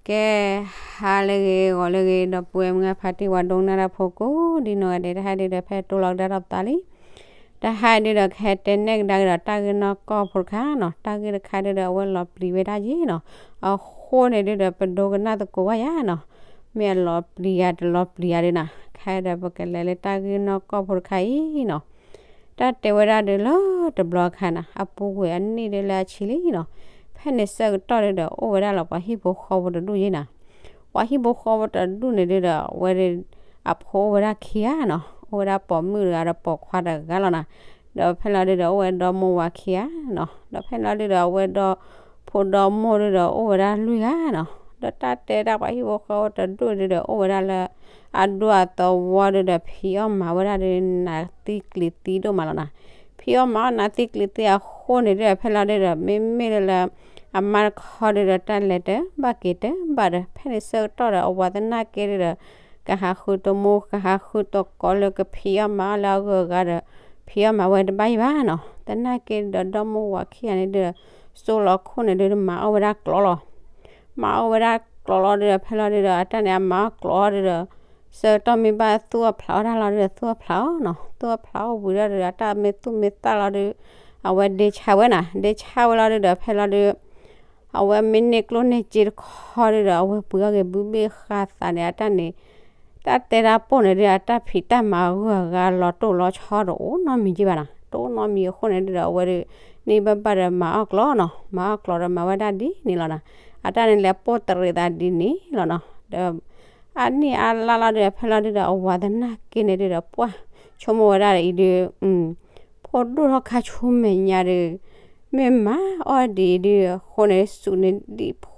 ကဲ, ဟါလၢအဂ့ၤ ဂီၤလၢအဂ့ၤ ဒီပုၢ်ဝဲၢ်မုၢ်ဂၤဖးတံၢ် ပှၤဒိကနၣ်တၢ်ဖိကိးဒ်နီၢ်ဂၤဒဲး, တဟါဒုဒီး ဖဲတိလီၤကဒါထီၣ်ပသးလံ. တဟါဒုဒီး ကဟဲတဲနဲၣ်ကဒါက့ၤဒီးတၢ်ဂ့ၢ်နီၢ်ကီၢ်ဖိတခါနီၤ, တၢ်ဂ့ၢ်တခါဒုဒီး အဝဲလီၤပျံၤဝဲဒၣ်ယဲနီၤ, အဃိန့ၣ်ဒုဒီး ပဒိကနၣ်သကိးဘၣ်ယၤနီၤ, မ့ၢ်အလီၤပျံၤယၤတလီၤပျံၤယၤဒုနီၤ, ခဲဒီး ပကလဲၤလၢတၢ်ဂ့ၢ်နီၢ်ကီၢ်ဖိတခါအံၤနီၤ. တၢ်တဲဝဲဒၣ်ဒုလၢတဘျီအခါနီၤ, အပူၤကွံာ်အနံၣ်ဒုလၢအဆံလံနီၤ, ဖဲန့ၣ်ဆၢကတီၢ်ဒုဒီး အိၣ်ဝဲဒၣ်လီၤပှၤဟံၣ်ဖိဃီဖိတဒူၣ်ယဲနီၤ. ပှၤဟံၣ်ဖိဃီဖိတဒူၣ်န့ၣ်ဒုဒီး အဝဲဒၣ် အဖိအိၣ်ဝဲဒၣ်ခံဂၤနီၤ, အိၣ်ဝဲဒၣ်ပိာ်မုၣ်တဂၤဒီးပိာ်ခွါတဂၤလီၤနီၤ. ဒီးဖဲလီၤဒုဒီး အိၣ်ဝဲဒီမိၢ်ဝၤခံဂၤနီၤ, ဒီးဖဲလီၤဒုဒီး အဝဲဒီဖိဒီမိၢ်ဒုဒီး အိၣ်ဝဲဒၣ်လွံၢ်ဂၤနီၤ. ဒီးတၢ်တဲဒၣ်ပှၤဟံၣ်ဖိဃီဖိတဒူၣ်ဒုဒီး အိၣ်ဝဲဒၣ်လၢ အဒိၣ်အသဝီဒုဒီး ဖံးအီၣ်မၤဝဲဒၣ်ဒု နးသံကျံၤသံဒိၣ်မးလီၤနီၤ. ဖံးအီၣ်မၤအီၣ်နးသံကျံၤသံအဃိန့ၣ်ဒုဒီး ဖဲလီၤဒုဒီး မ့မ့ၢ်လၢ အမါတခီဒုဒီး တၢ်လဲၤတဘၣ်က့ၤတဘၣ်ဒီး ဖဲန့ၣ်ဆၢကတီၢ်ဒီး အဝၤသနာ်က့ဒုဒီး ကဟးဃုတမူ ကဟးဃုတကိးလၢကဖံးအီၣ်မၤအီၣ်လၢအဂုၤအဂၤဒီး ဖံးအီၣ်မၤဝဲတဘၣ်ယံၤဘၣ်နီၤ. သနာ်က့ဒုဒီး ဒီမိၢ်ဝၤခံဂၤန့ၣ်ဒုဒီး စိလီၤခိၣ်န့ၣ်ဒုဒီး မၤအီၣ်ဝဲဒၣ်ကျိးလီၤ. မၤအီၣ်ဝဲဒၣ်ကျိးလီၤဒုဒီး ဖဲလီၤဒုဒီး အတၢ်န့ၣ် အမၤအီၣ်ကျိးအီၤဒုဒီး ဆၢကတီၢ်မ့ၢ်ဘၣ်သူၣ်အီၣ်ဖျးအီၣ်တၢ်လီၤဒုဒီး သူၣ်အီၣ်ဖျးအီၣ်ဝံၤဒီး အတၢ်မ့ၢ်သူၣ်မ့ၢ်သၣ်လီၤဒု အဝဲဒ့ဆါဝဲနီၤ, ဒ့ဆါဝဲလီၤဒုဒီး ဖဲလီၤဒု အဝဲမ့ၢ်န့ၢ်ကျိၣ်န့ၢ်စ့တခီဒုဒီး အဝဲပှ့ၤအီၣ်က့ၤဘုဘ့ၣ်ဃာ်သးန့ၣ် အတၢ်န့ၣ် တၢ်တဲတၢ်ပိၢ်န့ၣ်ဒု အတၢ်ဖံးတၢ်မၤအဂုၤအဂၤလီၤတိၢ်လီၤဆီတအိၣ်နီတမံၤယံၤဘၣ်နီၤ, တအိၣ်နီတမံၤအဃိန့ၣ်ဒုဒီး အဝဲဒု န့ၢ်ဘၣ်ဘၣ်ဒီးမၤအီၣ်ကျိးနီၤ, မၤအီၣ်ကျိးဒီးမၤဝဲဒၣ်ဒ်န့ၣ်လီၤနီၤ, အတၢ်န့ၣ်လဲၤပိၢ်တရံးသးဒ်န့ၣ်လီၤနီၤ. ဒီး အနံၣ်အလါလီၤဒုဒီး ဖဲလီၤဒုဒီး အဝၤသနာ်က့န့ၣ်ဒုဒီး ပှၢ်ဆိကမိၣ်ဝဲဒၣ်ဒီးအံၤဒု ဖိဒိၣ်ထီၣ်ခါဆူမဲာ်ညါဒု မ့ၢ်မၤအီၣ်ဒ်အံၤဒု အဃိန့ၣ် စူးန့ၢ်ဒံးဖိ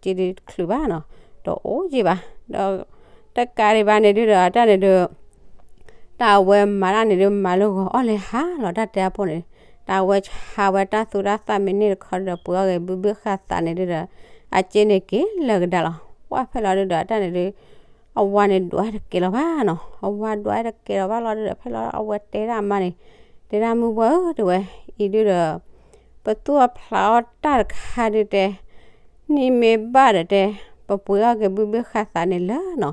ကျိၣ်စ့ဒုတချုးဘၣ်နီၤ, တအိၣ်က့ဘၣ်. ဒီး တကးဒံးဘၣ်န့ၣ်ဒုဒီး အတၢ်န့ၣ်ဒု တၢ်အဝဲမၤတၢ်န့ၣ်ဒု မၤလၢဂီၤအီၣ်လဲၤဟါလီၤ တၢ်တဲအပိၢ်န့ၣ်, တၢ်အဝဲဆါဝဲတၢ်သူတၢ်သၣ်မ့ၢ်န့ၢ်တခီဒုဒီး ပှ့ၤအီၣ်က့ၤဘုဘ့ၣ်ဃာ်သးန့ၣ်ဒုဒီး အစ့န့ၣ်က့ၤလၢာ်ကဒါလီၤ. ပှၢ်ဖဲလီၤဒုဒီး အတၢ်န့ၣ်ဒု အဝၤန့ၣ်ဒွးတကဲလီၤဘၣ်နီၤ, အဝၤဒွးတကဲလီၤဘၣ်လီၤဒုဒီး ဖဲလီၤအဝဲတဲဒၣ်အမါန့ၣ်, တဲဒၣ်မုၢ်ပှၢ်ဧၢ တဲဝဲ, အံၤဒုဒီး ပသူၣ်အီၣ်ဖျးအီၣ်တၢ်တခါဒုတဲ နံၣ်မ့ၢ်ဘၣ်ဒီးတဲ ပပှ့ၤအီၣ်က့ၤဘုဘ့ၣ်ဃာ်သးန့ၣ်လၢာ်နီၤ,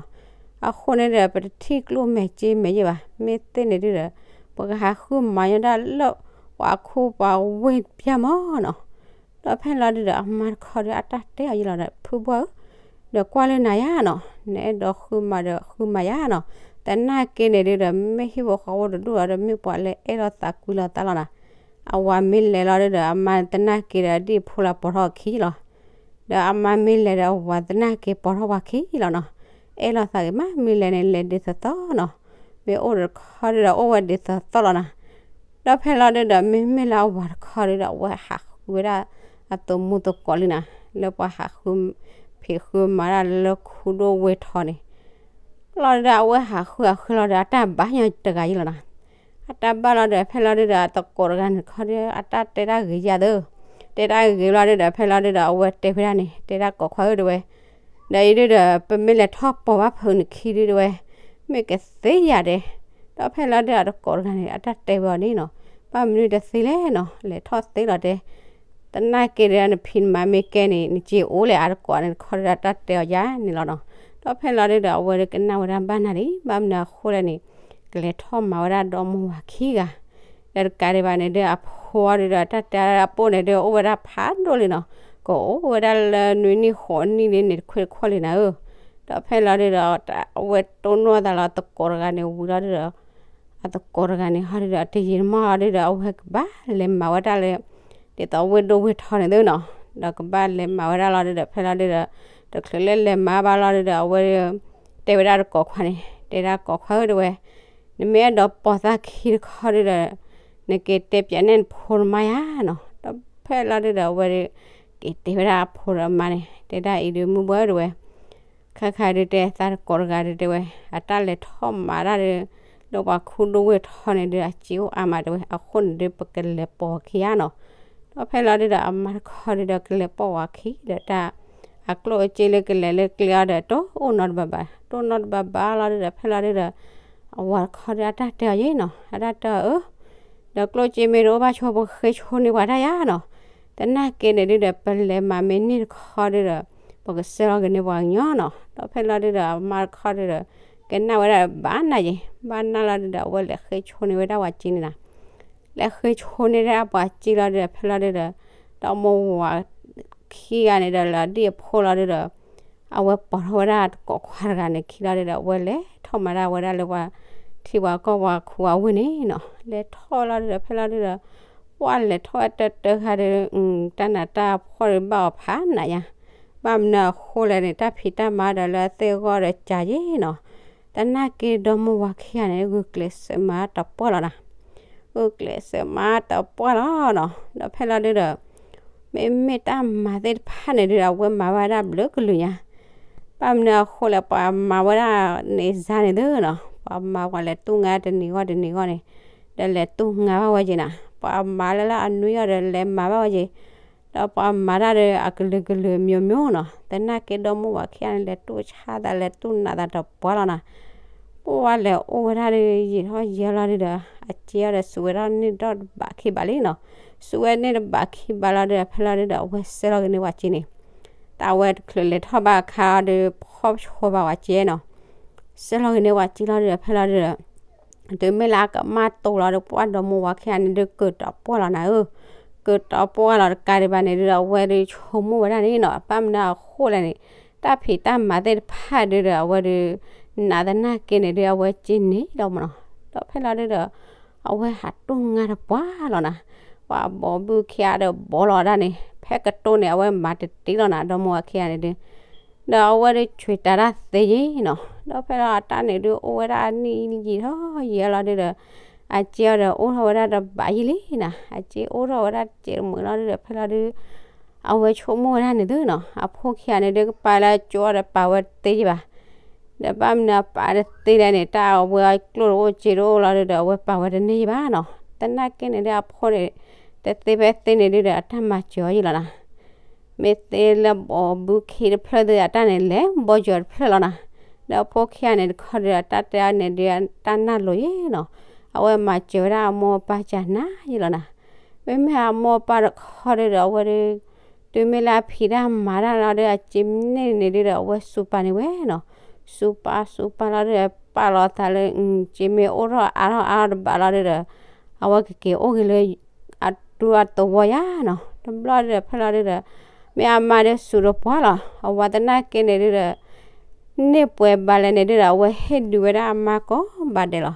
အဃိန့ၣ်ဒီး ပတထံၣ်ကျိၣ်မဲာ်စ့မဲာ်ယဲၢ်ဘၣ်, မ့ၢ်သ့န့ၣ်ဒုဒီး ပကဟးဃုမၤညီဒၣ်လၢ ပှၤခိၣ်ပှၤဝ့ၢ်ပျၢ်မးနီၤ. ဒီးဖဲလီၤဒုဒီး အမါတခီဒု အတၢ်တဲအီၤယဲၢ်လီၤဒီး ဖုဘှၢ်ဧၢ, ဒီးကွၢ်လၢနၤယါနီၤ, နအဲၣ်ဒိးဃုမၤဒီးဃုမၤယါနီၤ, သနာ်က့န့ၣ်ဒုဒီး မ့ၢ်ဟံၣ်ဖိဃီဖိတဒူၣ်လီၤဒီး မ့ၢ်ပှၤလၢအဲၣ်လီၤသးကွံလီၤသးလီၤနီၤ. အဝၤမ့ၢ်လဲၤလီၤဒုဒီး အမါသနာ်က့ဒီး ဒ်ဖိလၢပိာ်ထီၣ်အခံလီၤ. ဒီးအမါမ့ၢ်လဲၤဒီး အဝၤသနာ်က့ပိာ်ထီၣ်ပှၤခံလီၤနီၤ, အဲၣ်လီၤသးဂ့ၤမး, မ့ၢ်လဲၤန့ၣ်လဲၤဒ်သိးသိးနီၤ, မ့ၢ်အိၣ်တခီဒုဒီး အိၣ်ဝဲဒ်သိးသိးလီၤနီၤ. ဒီးဖဲလီၤဒုဒီး မ့မ့ၢ်လၢအဝၤတခီဒုဒီး အဝဲဟးဃုဝဲဒၣ် အသးမူသကိးလံနီၤ, လၢပှၤဟးဃု ဖံးဃုမၤတၢ်လၢခူဒိၣ်ဝ့ၢ်ထီန့ၣ် လီၤဒုဒီး အဝဲဟးဃုဟးဃုလီၤဒီး အတၢ်ဘၣ်ညီတဂၤယဲၢ်လီၤနီၤ. အတၢ်ဘၣ်လီၤဒီး ဖဲလီၤဒုဒီး အသကိးတဂၤန့ၣ်တခီဒု အတၢ်တဲတၢ်ဂ့ၤယၤသၢ, တဲတၢ်ဂ့ၤလီၤဒုဒီး ဖဲလီၤဒုဒီး အဝဲတဲဖဲဒၣ်န့ၣ် တဲဒၣ်ကိးခွါဧၢ တဲဝဲ, ဒီးအံၤဒုဒီး ပမ့ၢ်လဲၤထီၣ်ပိာ်ဘၣ်ဖုးနခံဒုတဲဝဲ, မ့ၢ်ကသ့ယၤဒဲး. ဒီးဖဲလီၤဒုဒီး အသကိးတဂၤန့ၣ် အတၢ်တဲဝဲအီၤန့ၣ်နီၤ, ဘၣ်မနုၤတသ့လဲၣ်နီၤ, လဲၤထီၣ်သ့လီၤတဲ သနာ်က့ဒီး နဖံးနမၤမ့ၢ်ကဲန့ၣ် နစ့အိၣ်လဲၣ် အသကိးန့ၣ်တခီဒီး အတၢ်တဲအီၤယါန့ၣ်လီၤနီၤ. ဒီးဖဲလီၤဒုဒီး အဝဲဒုကနၣ်ဝဲဒၣ်ဘၣ်နၤလံ, ဘၣ်မနုၤအဃိလဲၣ်န့ၣ် ကလဲၤထီၣ်မၤဝဲဒၣ်ဒီမိၢ်ဝၤခံဂၤ, ဒီးတကးဒံးဘၣ်န့ၣ်ဒု အဖိဒုဒီး တၢ်တဲအပိၢ်န့ၣ်ဒု အိၣ်ဝဲဒၣ်ဖးဒိၣ်လံနီၤ, ကအိၣ်ဝဲဒၣ်လၢနွံနံၣ်ဃိးနံၣ်လံန့ၣ် တခွဲးတခီၣ်လံနၤဧၢ. ဒီးဖဲလီၤဒုဒီး အဝဲတိၢ်နီၣ်သးလီၤ သကိးတဂၤန့ၣ်ဝံၤလီၤဒုဒီး အသကိးတဂၤန့ၣ် ဟီဒုဒီး အတယံာ်တမီၢ်လီၤဒုဒီး အဝဲကဘၣ်လဲၤမၤဝဲဒၣ်လၢ ဒ်သိးဝ့ၢ်ဒိၣ်ဝ့ၢ်ထီန့ၣ်သုနီၤ, ဒီးကဘၣ်လဲၤမၤဝဲဒၣ်လီၤဒုဒီး ဖဲလီၤဒုဒီး တချုးလၢလဲၤမၤဘၣ်လီၤဒုဒီး အဝဲ တဲဝဲဒၣ်သကိးခွါန့ၣ်, တဲဒၣ်သကိးခွါဧၢ တဲဝဲ, နမ့ၢ်အဲၣ်ဒိးပိာ်သးခံတခီဒုဒီး နက့ၤတဲပၠးနဲၣ်နဖိနမါယါနီၤ. ဒီးဖဲလီၤဒုဒီး အဝဲဒု က့ၤတဲဝဲဒၣ်အဖိဒီးအမါန့ၣ် တဲဒၣ်အံၤဒု မုၢ်ဘှၢ်ဧၢ တဲဝဲ ခါခါဒုတဲ သးသကိးတဂၤဒုတဲဝဲ အတၢ်လဲၤထီၣ်မၤတၢ်ဒု လၢပှၤခူဒိၣ်ဝ့ၢ်ထီန့ၣ်ဒု အစ့အိၣ်အါမးတဲဝဲ, အဃိန့ၣ်ဒု ပကလဲၤပိာ်ဝဲခံဂၤနီၤ. ဒီးဖဲလီၤဒုဒီး အမါတခီဒုဒီး ကလဲၤပိာ်ဝဲခံဒီးတၢ် အကျိၣ်အစ့လၢကလဲၤလၢကျဲအီၤဒီး တအိၣ်နီတဘးဘၣ်, တအိၣ်နီတဘးဘၣ်လီၤဒုဒီး ဖဲလီၤဒုဒီး အဝၤတခီဒု အတၢ်တဲအီၤယဲနီၤ, အတၢ်တဲအီၤအၢ ဒီးကျိၣ်စ့မ့ၢ်တအိၣ်ဘၣ်ဆိ ပဃ့ဆိန့ၢ်ပှၤတၢ်ယါနီၤ. သနာ်က့န့ၣ်ဒုဒီး ပလဲၤမၤမ့ၢ်န့ၢ်တခီဒုဒီး ပကစဲးလီၤက့ၤန့ၢ်ပှၤကညီနီၤ. ဒီးဖဲလီၤဒုဒီး အမါတခီဒုဒီး ကနၣ်ဝဲဒၣ်ဘၣ်နၤယဲၤ, ဘၣ်နၤလီၤဒုဒီး အဝဲလဲၤဃ့ဆိန့ၢ်ဝဲဒၣ်ပှၤစ့န့ၣ်နီၤ. လဲၤဃ့ဆိန့ၢ်ဒၣ်ပှၤစ့လီၤဒုဒီး ဖဲလီၤဒုဒီး ဒီးမိၢ်ဝၤခံဂၤန့ၣ်ဒီး လၢဒ်အဖိလီၤဒုဒီး အဝဲပိာ်ထီၣ်ဝဲဒၣ်တကိးခွါတဂၤန့ၣ်ခံလီၤဒုဒီး အဝဲလဲၤထီၣ်မၤဒၣ်ဝဲဒၣ်လၢပှၤထံပှၤကီၢ်ပှၤခူပှၤဝ့ၢ်န့ၣ်နီၤ. လဲၤထီၣ်လီၤဒုဒီး ဖဲလီၤဒုဒီး ပှၢ်လဲၤထီၣ်ဝဲတၢတၢခါဒီး တၢ်နးတၢ်ဖှီၣ်ဒီးဘၣ်အီၤဖးနးယါ, ဘၣ်မနုၤအဃိလဲၣ်န့ၣ် တၢ်ဖံးတၢ်မၤဒီးလၢအသ့ၣ်အဂီၢ်ဒီးကးယဲနီၤ. သနာ်က့ဒီမိၢ်ဝၤခံဂၤန့ၣ် ဂုာ်ကျဲးစၢးမၤတပှၢ်လီၤနၤ. ဂုာ်ကျဲးစၢးမၤတပှၢ်လီၤနီၤ. ဒီးဖဲလီၤဒုဒီး မ့မ့ၢ်တၢ်မၤသ့ၣ်တဖၣ်န့ၣ်ဒုဒီး အဝဲမၤဝဲဒၣ်ဘျုးကလုာ်ညါ, ဘၣ်မနုၤအဃိလဲၣ် ပှၤမၤဝဲဒၣ်န့ၣ်စါန့ၣ်သ့နီၤ, ပှၤမၤပှၤလဲၤတူၢ်ငါတနံၤဂီၢ်တနံၤဂီၢ်န့ၣ်, ဒီးလဲၤတူၢ်ငါဘၣ်ဝဲက့ၤနၤ, ပှၤမၤလၢလၢအနွံအီၤဒီးလဲၤမၤဘၣ်ဝဲက့ၤ, ဒီးပှၤမၤတၢ်ဒီးအကလုာ်ကလုာ်အမျိုးမျိုးနီၤ. သနာ်က့ဒီမိၢ်ဝၤခံဂၤန့ၣ် လဲၤတူၢ်ဆါသးလဲၤတူၢ်နးသးတပှၢ်လီၤနၤ. ပှၢ်လဲၤအိၣ်ဝဲဒၣ်ဒီးယံာ်ထီၣ်ယံာ်လီၤဒုဒီး အစ့အီၤဒီးစူးဝဲထီၣ်န့ၢ်ဒီးတဘးခံဘးလံနီၤ. စူးဝဲန့ၢ်တဘးခံဘးလီၤဒုဒီး ဖဲလီၤဒုဒီး အဝဲစဲးလီၤက့ၤန့ၢ်ပှၤစ့န့ၣ်, တၢ်ဝဲတချုးလဲၤထီၣ်ဘၣ်အခါအီၤဒီး ဖီၣ်ဆိဘၣ်ဝဲစ့နီၤ. စဲးလီၤက့ၤန့ၢ်ပှၤစ့လီၤဒုဒီး ဖဲလီၤဒုဒီး တုၤမ့ၢ်လၢအကမၣ်တိၤလီၤဒီး ပှၢ်ဒီမိၢ်ဝၤခံဂၤန့ၣ်ဒုး ကၢၤတပှၢ်လီၤနၤဧၢ, ကၢၤတပှၢ်လီၤတကးဒံးဘၣ်န့ၣ်ဒုဒီး အဝဲဒုးဆိကမိၣ်ဝဲဒၣ်န့ၣ်နီၤ, ဘၣ်မနုၤအဃိလဲၣ်န့ၣ် တၢ်ဖံးတၢ်မၤသ့ၣ်တဖၣ်ဒုဒီး အဝဲဒုး နးသနာ်က့န့ၣ်ဒုး အဝဲစ့န့ၢ်လီၤမးနီၤ. ဒီးဖဲလီၤဒုဒီး အဝဲဟးတူၢ်ငါတပှၢ်လီၤနၤ. ပှၤဘီဘုခံဂၤဒီးဘီလီၤဒၣ်န့ၣ် ဖဲကတိၢ်န့ၣ် အဝဲမၤတတ့လီၤနၤ ဒီမိၢ်ဝၤခံဂၤန့ၣ်ဒု ဒီးအဝဲဒုးဆွံးတၢ်တၢ်သ့ယ့ၣ်နီၤ. ဒီးဖဲလီၤအတၢ်န့ၣ်ဒုး အိၣ်ဝဲဒၣ်အနံၣ်ယံာ်ထီၣ်ယံာ်လီၤဒုဒီး အစ့အီၤဒီးအိၣ်ထီၣ်ဝဲဒၣ်တဘးယံာ်လံနၤ, အစ့အိၣ်ထီၣ်ဝဲဒၣ်တစဲးတမှဲၤလီၤဒုဒီး ဖဲလီၤဒု အဝဲဆိကမိၣ်ဝဲဒၣ်န့ၣ်သုနီၤ, အဖိခံဂၤန့ၣ်ဒုး ကပၤလၢအကၠိအီၤဒီးပာ်ဝဲတသ့ယ့ၣ်ဘၣ်. ဒီးဘၣ်မနုၤအပာ်တသ့လဲၣ်န့ၣ် တၢ်အဝဲအကျိၣ်တအိၣ်စ့တအိၣ်လီၤဒုဒီး အဝဲပာ်ဝဲတန့ၢ်ယ့ၣ်ဘၣ်နီၤ. သနာ်က့န့ၣ်ဒုး အဖိန့ၣ် တသ့ဖဲသ့န့ၣ်ဒုဒီး အတၢ်မၤစၢၤအီၤယ့ၣ်လီၤနၤ. မ့ၢ်သ့လၢဘီဘုခံတဖျၢၣ်သုအတၢ်န့ၣ် လဲၤဘီစၢၤတဖျၢၣ်လီၤနၤ. ဒီးအဖိခံဂၤန့ၣ်တခီဒုဒီး အတၢ်တဲအီၤန့ၣ်ဒုး တၢ်နၢ်လိၤယ့ၣ်နီၤ, အဝဲမၤစၢၤဝဲဒၣ်အမိၢ်အပၢ်ကနၤယ့ၣ်လီၤနၤ. မ့မ့ၢ်အမိၢ်အပၢ်တခီဒုဒီး အဝဲဒုး တုၤမ့ၢ်လၢအဖံးတၢ်မၤတၢ်လီၤဒီး အစ့န့ၢ်န့ၣ်ဒုဒီး အဝဲစူးပာ်န့ၢ်ဝဲနီၤ. စူးပာ်စူးပာ်လီၤဒုဒီး ပာ်လီၤသးလၢ စ့မ့ၢ်အိၣ်ထီၣ်အါထီၣ်အါထီၣ်တဘးလီၤဒုဒီး အဝဲကက့ၤအိၣ်က့ၤလၢ အတူၢ်အသဝီယါနီၤ. တဘျီဒုဒီး ဖဲလီၤဒုဒီး မ့ၢ်အမါဒုးစူးတပှၢ်လီၤ. အဝၤသနာ်က့န့ၣ်ဒုဒီး န့ၢ်ပှဲၤဘၣ်လဲၣ်န့ၣ်ဒုဒီး အဝဲဟ့ၣ်ဒုးဝဲဒၣ်အမါကိးဘၣ်ဒဲးလီၤ.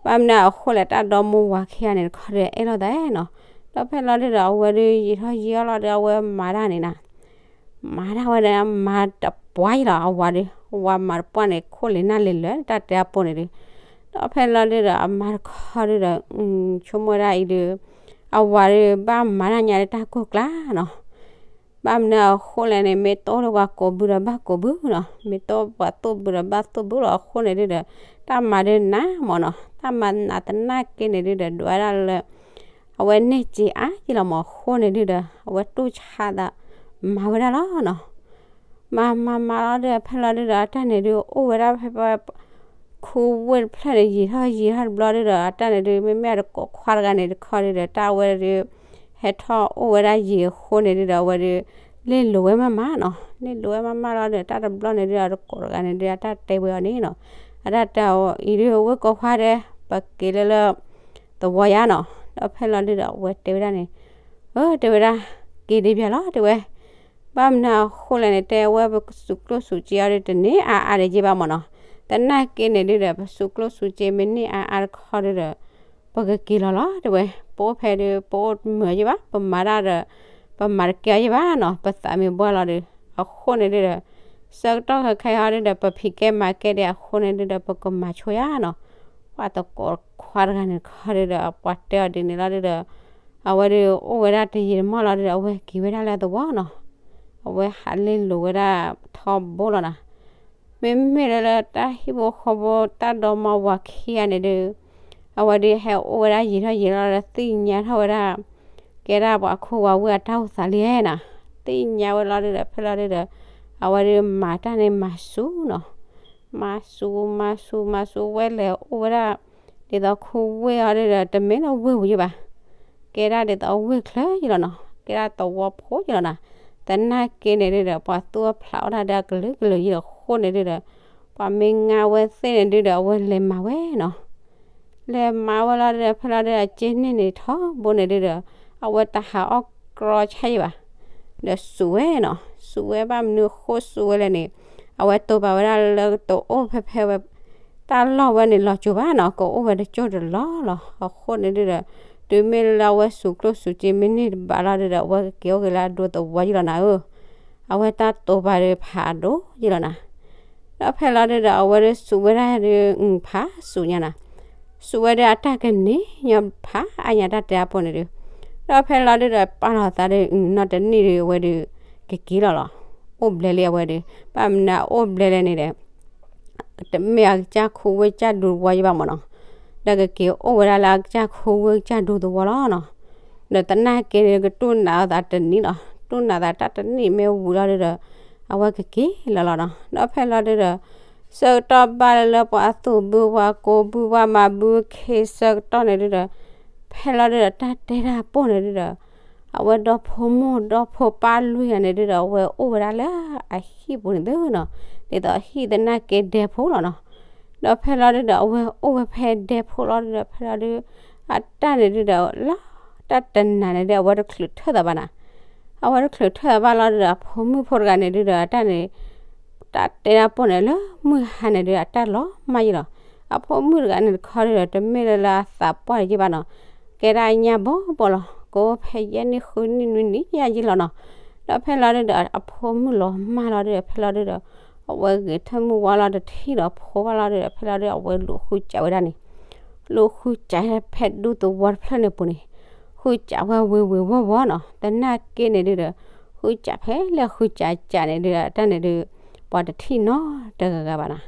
ဘၣ်မနုၤအဃိလဲၣ် တၢ်ဒီမိၢ်ဝၤခံဂၤန့ၣ်တခီဒုး အဲၣ်လိာ်သးနီၤ. ဒီးဖဲလီၤဒုဒီး အဝဲဒုးယံာ်ထီၣ်ယံာ်အီၤလီၤဒီး အဝဲမၤတၢ်န့ၣ်နၤ မၤတၢ်ဝဲဒၣ်မၤတပှၢ်ယ့ၣ်လီၤ. အဝၤဒုး အဝၤမၤတပှၢ်န့ၣ် ခိၣ်လံၤနၢ်လံၤလၢာ် တၢ်တဲအပူၤန့ၣ်ဒုး. ဒီးဖဲလီၤဒုဒီး အမါတခီဒုဒီး ဆိကမိၣ်ဝဲဒၣ်အံၤဒုး အဝၤဒုး ဘၣ်မၤတၢ်ညါလၢတၢ်ကိၢ်ကျါနီၤ. ဘၣ်မနုၤအဃိလဲၣ်န့ၣ် မ့ၢ်တအိၣ်လၢပှၤကိးဘုဒီးဘၣ်ကိးဘုနီၤ, မ့ၢ်တအိၣ်ပှၤသိၣ်ဘုဒီးဘၣ်သိၣ်ဘုလီၤ. အဃိန့ၣ်ဒုဒီး တၢ်မၤဒုးနးမးနီၤ. တၢ်မၤနးသနာ်က့န့ၣ်ဒုဒီး ဒွးဝဲဒၣ်လၢ အဝဲန့ၢ်စ့အါယ့ၣ်လီၤမး. အဃိန့ၣ်ဒုဒီး အဝဲတူၢ်ဆါသး မၤဝဲဒၣ်လီၤနီၤ. မၤမၤမၤလီၤဒုဒီး ဖဲလီၤဒုဒီး အတၢ်န့ၣ်ဒုး အိၣ်ဝဲဒၣ်ဖဲ ခူဝ့ၢ်တဖျၢၣ်န့ၣ် ယံာ်ထီၣ်ယံာ်ထီၣ်တဘျီဒုဒီး အတၢ်န့ၣ်ဒုး မ့မ့ၢ်အတကိးခွါတဂၤန့ၣ်တခီဒုဒီး တၢ်အဝဲဒုး ဟဲထီၣ်အိၣ်ဝဲဒၣ်ယံာ်အဃိန့ၣ်ဒုဒီး အဝဲဒုး လ့ၢ်လိၤဝဲမးမးနီၤ. လ့ၢ်လိၤဝဲမးမးလီၤဒုဒီး တၢ်တဘျီန့ၣ်ဒုဒီး အတကိးတဂၤန့ၣ်ဒုဒီး အတၢ်တဲဝဲအီၤန့ၣ်နီၤ. အတၢ်တဲအီၤအံၤဒုး ဝ့ၢ်ကိးခွါဒီး ပက့ၤလၢလၢ သဝီယါနီၤ. ဒီးဖဲလီၤဒုဒီး အဝဲတဲဝဲဒၣ်န့ၣ် အၢ တဲဝဲဒၣ် က့ၤဒံးဘၣ်လီၤ တဲဝဲ ဘၣ်မနုၤအဃိလဲၣ်န့ၣ် တဲဝဲပစူးကျိၣ်စူးစ့အီၤဒုး တန့ၢ်အါအါဒံးက့ဘၣ်မးနီၤ. သနာ်က့န့ၣ်ဒုဒီး ပစူးကျိၣ်စူးစ့မ့ၢ်န့ၢ်အါအါတခီဒုဒီး ပကက့ၤလီၤလီၤ တဲဝဲ. ပအိၣ်ဖဲဒုး ပအိၣ်မုာ်ယ့ၣ်ဘၣ်, ပမၤတၢ်ဒီး ပမၤတကဲအီၤယ့ၣ်ဘၣ်နီၤ, ပသးမံဘှၢ်လီၤဒုး. အဃိန့ၣ်ဒုဒီး ဆၢကတီၢ်ခဲခါအံၤဟီဒုဒီး ပဖံးကဲမၤကဲဒံးအဃိန့ၣ်ဒုဒီး ပကမၤဆိယါနီၤ. ပှၤတကိးခွါတဂၤန့ၣ်တခီဒုဒီး ပှၤတဲအီၤဒ်န့ၣ်လီၤဒုဒီး အဝဲဒုးအိၣ်ဝဲဒၣ်တယံာ်တမီၢ်လီၤဒုဒီး အဝဲက့ၤဝဲဒၣ်လၢသဝီနီၤ. အဝဲဟးလ့ၢ်လိၤဝဲဒၣ်ထီဘိလီၤနၤ. မ့မ့ၢ်လၢလၢတၢ်ဟံၣ်ဖိဃီဖိတၢ်ဒီမါဝၤခံဂၤန့ၣ်ဒုး အဝဲဒုးဟဲအိၣ်ဝဲဒၣ်ယံာ်ထီၣ်ယံာ်လီၤဒီး သ့ၣ်ညါထီၣ်ဝဲဒၣ် ကဲဒၣ်ပှၤခူဝၤဝ့ၢ်အတၢ်အိၣ်သးလံဧါနၤ. သ့ၣ်ညါဝဲလီၤဒုဒီး ဖဲလီၤဒုဒီး အဝဲဒုးမၤတၢ်န့ၣ်မၤစူၤနီၤ. မၤစူၤ မၤစူၤ မၤစူၤဝဲလဲၤအိၣ်ဝဲဒၣ် ဒ်သိးခူဝ့ၢ်အီၤဒုဒီး တမ့ၢ်လၢဝ့ၢ်ပူၤယ့ၣ်ဘၣ်. ကဲဒၣ်ဒ်သိးဝ့ၢ်ချၢယ့ၣ်လီၤနီၤ. ကဲဒၣ်သဝီဖိယ့ၣ်လီၤနၤ. သ သနာ်က့န့ၣ်ဒုဒီး ပှၤသူၣ်အဖျးအီၣ်တၢ်ဒီးအကလုာ်ကလုာ်ယံလီၤအဃိန့ၣ်ဒုဒီး ပှၤမ့ၢ်ငါဝဲသ့ၣ်န့ၣ်ဒုဒီး အဝဲလဲၤမၤဝဲနီၤ. လဲၤမၤဝဲလီၤဒုဒီး ဖဲလီၤဒုဒီး အက့န့ၣ်န့ၣ်ထီဘိန့ၣ်ဒုဒီး အဝဲတဟးအီၣ်ကြီဆါယံဘၣ် ဒီးစူးဝဲနီၤ. စူးဝဲဘၣ်မနုၤအဃိစူးဝဲလဲၣ်န့ၣ် အဝဲတိာ်ပာ်ဝဲဒၣ်လၢကတအိၣ်ဖဲဖဲဝဲ တၢ်လီၢ်ဝဲန့ၣ်လီၤစိၤဘၣ်နီၤ, ကအိၣ်ဝဲတစိၢ်တလီၢ်လီၤ. အဃိန့ၣ်ဒုဒီး တုၤမ့ၢ်လၢအဝဲစူးကျိၣ်စူးစ့မ့ၢ်န့ၢ်တဘၣ်လီၤဒုဒီး အဝဲကက့ၤအိၣ်က့ၤလၢအဒိသဝီယံလီၤနၤဧၢ. အဝဲတၢ်တိာ်ပာ်ဒုးဖးဒိၣ်ယံလီၤနၤ. ဒီးဖဲလီၤဒုဒီး အဝဲဒုးစူးဝဲဒၣ်ဒုး အုဖးစူးညါနၤ, စူးဝဲဒုးအတၢ်ကန့ၢ်ညီဖးအါညါတၢ်တဲအပူၤန့ၣ်ဒု, ဒီးဖဲလီၤဒုဒီး ပာ်လီၤသးဒုး နီတနံၣ်ဒုး အဝဲဒုး ကက့ၤလီၤလီၤ. အိၣ်ဘျဲလံအဝဲဒုး ဘၣ်မနုၤအိၣ်ဘျဲလဲၣ်န့ၣ်ဒီး တမ့ၢ်အကစၢ်ခူဝ့ၢ်ကစၢ်ဒူသဝီယံဘၣ်မၢ်နီၤ, ဒီးကက့ၤအိၣ်ဝဲဒၣ်လၢအကစၢ်ခူဝ့ၢ်ကစၢ်ဒူသဝီလီၤနီၤ. ဒီးသနာ်က့န့ၣ် ကတူၢ်နးအသးတနံၣ်လီၤ, တူၢ်နးသးတၢ်တနံၣ်မ့ၢ်ဝံၤလီၤဒုဒီး အဝဲကက့ၤလီၤလီၤနီၤ. ဒီးဖဲလီၤဒုဒီး ဆၢကတီၢ်ဘၣ်လၢပှၤသူၣ်ဘုပှၤကိးဘုပှၤမၤဘုခ့ဆၢကတီၢ်န့ၣ်ဒုဒီး ဖဲလီၤဒုဒီး တၢ်တဲတၢ်ပိၢ်န့ၣ်ဒုဒီး အဝဲဒီဖိမိၢ်ဒီဖိပၢ်လွံၢ်ဂၤန့ၣ်ဒုဒီး အဝဲအိၣ်ဝဲဒၣ်လၢအဟံၣ်ပူၤန့ၣ်သုနီၤ, ဒ်သိးအဟံၣ်သနာ်က့ဒဲဖိလီၤနီၤ. ဒီးဖဲလီၤဒုဒီး အဝဲအိၣ်ဝဲဖဲဒဲဖိလီၤဒုဒီး ဖဲလီၤဒု အတၢ်န့ၣ်ဒုဒီး လၢတၢ်တနၤန့ၣ်ဒု အဝဲတချုးထၢၣ်သးဘၣ်နၤ, အဝဲတချုးထၢၣ်သးဘၣ်လီၤဒုဒီး အဖိမုၣ်ဖိတဂၤန့ၣ်ဒုဒီး အတၢ်န့ၣ် တၢ်တဲတၢ်ပိၢ်န့ၣ် လၢမုၢ်ဟါန့ၣ်ဒု အတၢ်လီၤမၢ်ယံလီၤ. အဖိမုၣ်တဂၤန့ၣ်တခီဒုဒီး တမ့ၢ်လၢလၢအသးပှၢ်တယံာ်ဘၣ်နီၤ, ကဲဒၣ်ညၣ်ဘီဘီလီၤ, ကအိၣ်ဖဲယဲၢ်နံၣ်ဃုနံၣ်နွံနံၣ်ယဲၢ်ယံာ်လီၤနီၤ. ဒီးဖဲလီၤဒုဒီး အဖိမုၣ်လီၤမၢ်လီၤဒုဒီး ဖဲလီၤဒုဒီး အဝဲဂဲၤထၢၣ်မုၢ်ဝါလီၤတထံၣ်ဒီးဖိဘၣ်လီၤဒုဒီး ဖဲလီၤဒု အဝဲလူၤဃုစးဝဲဒၣ်န့ၣ် လူၤဃုစးဖဲဒူသဝီတဖျၢၣ်န့ၣ်ပူၤန့ၣ်, ဃုစးဝဲဝ့ၤဝ့ၤဝီၤဝီၤနီၤ. သနာ်က့န့ၣ်ဒုဒီး ဃုစးဖဲလၢဃုစးစးန့ၣ်ဒုဒီး အတၢ်န့ၣ်ဒု ပှၤတထံၣ်နီတဂၤဂၤဘၣ်နီၤ.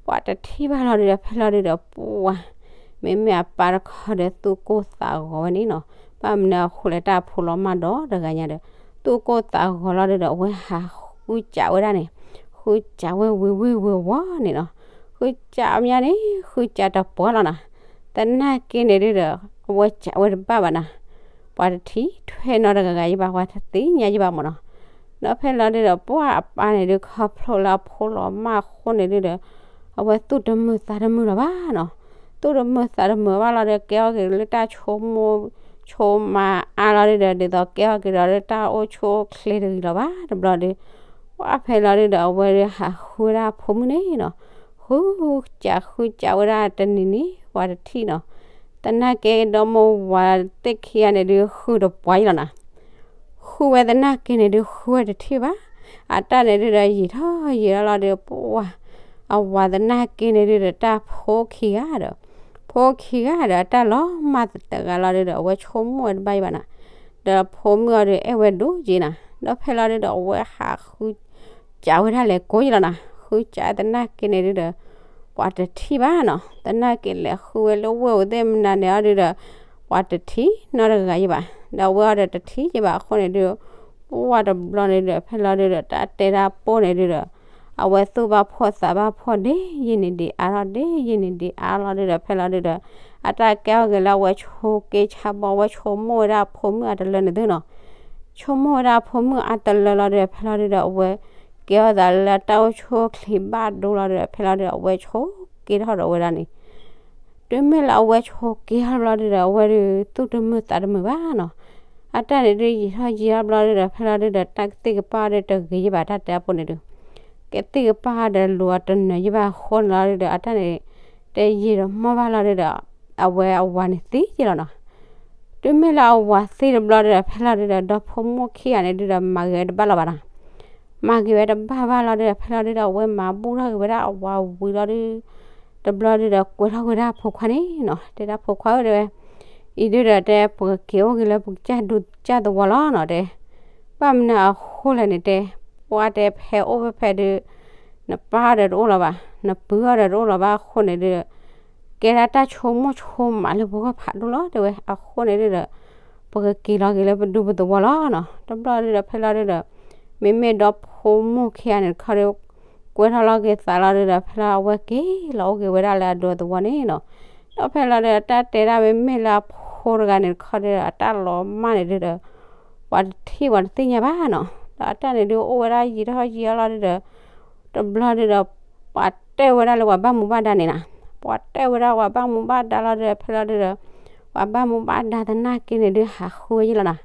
ပှၤတထံၣ်ဘၣ်လီၤဒုဒီး ဖဲလီၤဒုဒီး ပှၤ မ့မ့ၢ်အပၢ်တခီဒီးသူၣ်ကိၢ်သးဂီၤဝဲန့ၣ်နီၤ. ဘၣ်မနုၤအဃိလဲၣ် တၢ်ဖိလီၤမၢ်ဒီတဂၤညါဒီး သူၣ်ကိၢ်သးဂီၤလီၤဒုဒီး အဝဲဟးဃုစးဝဲဒၣ်န့ၣ်, ဃုစးဝဲဝ့ၤဝ့ၤဝ့ၤဝီၤန့ၣ်နီၤ. ဃုစးအီၤမးန့ၣ် ဃုစးတပှၢ်လီၤနီၤ. သနာ်က့န့ၣ်ဒုဒီး အဝဲစးဝဲတဘၣ်ဘၣ်နီၤ. ပှၤတထံၣ်ထွဲနီတဂၤဂၤယံဘၣ်, ပှၤတသ့ၣ်ညါယံဘၣ်မၢ်နီၤ. ဒီးဖဲလီၤဒုဒီး ပှၤအပၢ်န့ၣ်ဒု ခီဖျိလၢအဖိလီၤမၢ်အဃိန့ၣ်ဒုဒီး အဝဲသူၣ်တမုာ်သးတမုာ်လၢၤဘၣ်နီၤ. သူၣ်တမုာ်သးတမုာ်ဘၣ်လီၤဒီး ကဲထီၣ်က့ၤလၢတၢ်ဆိကမိၣ်ဆိကမးအါလီၤဒုဒီး ဒ်သိးကဲထီၣ်က့ၤဒီးလၢတၢ်အိၣ်ဆူၣ်အိၣ်ချ့တဂ့ၤလီၤဘၣ်တဘျီဒု ပှၤဖဲလီၤဒုဒီး အဝဲဒုးဟးဃုဝဲဒၣ်အဖိမုၣ်န့ၣ်နီၤ. ဃုစးဃုစးဝဲဒၣ်တနံၤန့ၣ် ပှၤတထံၣ်နီၤ. သနာ်က့ဒီမိၢ်ဝၤသ့ၣ်ခံဂၤန့ၣ်ဒု ဃုတပှၢ်ယံလီၤနီၤ. ဃုဝဲသနာ်က့န့ၣ်ဒု ဃုဝဲတထံၣ်ဘၣ်. အတၢ်န့ၣ်ဒုဒီး ယံာ်ထီၣ်ယံာ်ထီၣ်လီၤဒု ပှၤ အဝၤသနာ်က့န့ၣ်ဒုဒီး တၢ်ဖိခံဂၤဒီး ဖိခံဂၤဒီး အတၢ်လီၤမၢ်တဂၤလီၤဒုဒီး အဝဲဆိကမိၣ်ဝဲတဘၣ်ယံဘၣ်နီၤ. ဒီးဖိမုၣ်အီၤဒု အဲၣ်ဝဲဒိၣ်က့နီၤ. ဒီးဖဲလီၤဒုဒီး အဝဲဟးဃုစးဝဲဒၣ်လဲၤကိးယံလီၤနီၤ. ဃုစးသနာ်က့န့ၣ်ဒုဒီး ပှၤတထံၣ်ဘၣ်နီၤ. သနာ်က့လဲၤဃုဝဲလၢဝ့ၢ်ဧိၤသ့ၣ်မနုၤန့ၣ်အီၤဒုဒီး ပှၤတထံၣ်နီတဂၤဂၤယံဘၣ်. ဒီးအဝဲအီၤဒီးတထံၣ်ယံဘၣ်အဃိန့ၣ်ဒု ပှၤတဘျီန့ၣ်ဒုဒီး ဖဲလီၤဒုဒီး တၢ်တဲတၢ်ပိၢ်န့ၣ်ဒုဒီး အဝဲသူၣ်ဘၣ်ဖှီၣ်သးဘၣ်ဖှီၣ်ဒ်ယံာ်န့ၣ်ဒံးအါထီၣ် ဒ်ယံာ်န့ၣ်ဒံးအါထီၣ်လီၤဒုဒီး ဖဲလီၤဒုဒီး အတၢ်ကဲထီၣ်က့ၤလၢအဝဲဆိက့ဆါဘီ အဝဲဆိကမိၣ်ဝဲဒၣ်အဖိမုၣ်အတလၢန့ၣ်သုနီၤ. ဆိကမိၣ်ဝဲဒၣ်အဖိမုၣ်အတလၢလီၤဒုဒီး ဖဲလီၤဒုဒီး အဝဲကဲထီၣ်သးလၢတၢ်အိၣ်ဆူၣ်အိၣ်ချ့ဘၣ်ဒိလီၤဒုဒီး ဖဲလီၤဒုဒီး အဝဲဆိက့ထီၣ်ဒီးဝဲဒၣ်န့ၣ် တုၤမ့ၢ်လၢအဝဲဆိက့ထီၣ်ဘျီဒုဒီး အဝဲဒုးသူၣ်တမုာ်သးတမုာ်ဘၣ်နီၤ. အတၢ်န့ၣ်ဒုးယံာ်ထီၣ်ယံာ်ထီၣ်ဘျီဒုဒီး ဖဲလီၤဒုဒီး တၢ်ကသံၣ်ကပၢ်ဒီးတဂ့ၤယံဘၣ် တၢ်တဲအပူၤန့ၣ်ဒုး ကသံၣ်ကပၢ်ဒီးလူၤအီၤတနၢၤယံဘၣ်အဃိန့ၣ်လီၤဒုဒီး အတၢ်န့ၣ် တယံာ်တမီၢ်ဘၣ်လီၤဒုဒီး အဝဲအဝၤန့ၣ်သံယံလီၤနီၤ. တုၤမ့ၢ်လၢအဝၤသံတဘျီဒုဒီး ဖဲလီၤဒုဒီး ဒီဖိမိၢ်ခံဂၤန့ၣ်ဒုဒီး မၤဂ့ၤဝဲတဘၣ်လၢၤဘၣ်နီၤ. မၤဂ့ၤဝဲတဘၣ်ဘၣ်လီၤဒုဒီး ဖဲလီၤဒုဒီး အဝဲမၤဘူၣ်ထီၣ်က့ၤဝဲဒၣ်အဝၤဝံၤလီၤဒု တဘျီဒုဒီး ကွဲထီၣ်ဝဲဒၣ်အဖိခွါန့ၣ်နီၤ. တဲဒၣ်ဖိခွါဧၢ တဲဝဲ အံၤဒုဒီး တဲပကက့ၤအိၣ်က့ၤလၢပကစၢ်ဒူကစၢ်သဝီလီၤနီၤ တဲ ဘၣ်မနုၤအဃိလဲၣ်န့ၣ် တဲ ပှၤတဲဖဲအိၣ်ဖဲဖဲဒု နပၢ်အီၤဒီးတအိၣ်လၢၤဘၣ် နပုၢ်အီၤဒီးတအိၣ်လၢၤဘၣ်အဃိန့ၣ်ဒု ကဲဒၣ်တၢ်ဆိကမိၣ်ဆိကမးလၢပဂီၢ်ဖးဒိၣ်လီၤ တဲဝဲ အဃိန့ၣ်ဒုဒီး ပကက့ၤလီၤက့ၤလၢပဒူပသဝီလီၤနီၤ. တဘျီဒုဒီး ဖဲလီၤဒုဒီး မ့မ့ၢ်ဒီဖိမိၢ်ခံဂၤန့ၣ်တခီဒီး ကွဲထီၣ်လီၤက့ၤသးလီၤဒုဒီး ဖဲလီၤအဝဲက့ၤလီၤအိၣ်က့ၤဝဲဒၣ်လၢအဒူအသဝီန့ၣ်နီၤ. ဒီးဖဲလီၤဒုဒီး တၢ်တဲဒၣ်မ့မ့ၢ်လၢအဖိတဂၤန့ၣ်တခီဒီး အတၢ်လီၤမၢ်န့ၣ်ဒုဒီး ပှၤတထံၣ်ပှၤတသ့ၣ်ညါဘၣ်နီၤ. ဒီးအတၢ်န့ၣ်ဒုးအိၣ်ဝဲဒၣ်ယံာ်ထီၣ်ယံာ်ထီၣ်လီၤဒုးဒီး တဘျီဒုးဒီး ပှၤတဲဝဲဒၣ်လၢပှၤဘၣ်မူဘၣ်ဒါန့ၣ်နီၤ, ပှၤတဲဝဲဒၣ်ပှၤဘၣ်မူဘၣ်ဒါလီၤဒုးဒီး ဖဲလီၤဒုးဒီး ပှၤဘၣ်မူဘၣ်ဒါသနာ်က့န့ၣ်ဒုး ဟးဃုဝဲယံၤလီၤနီၤ,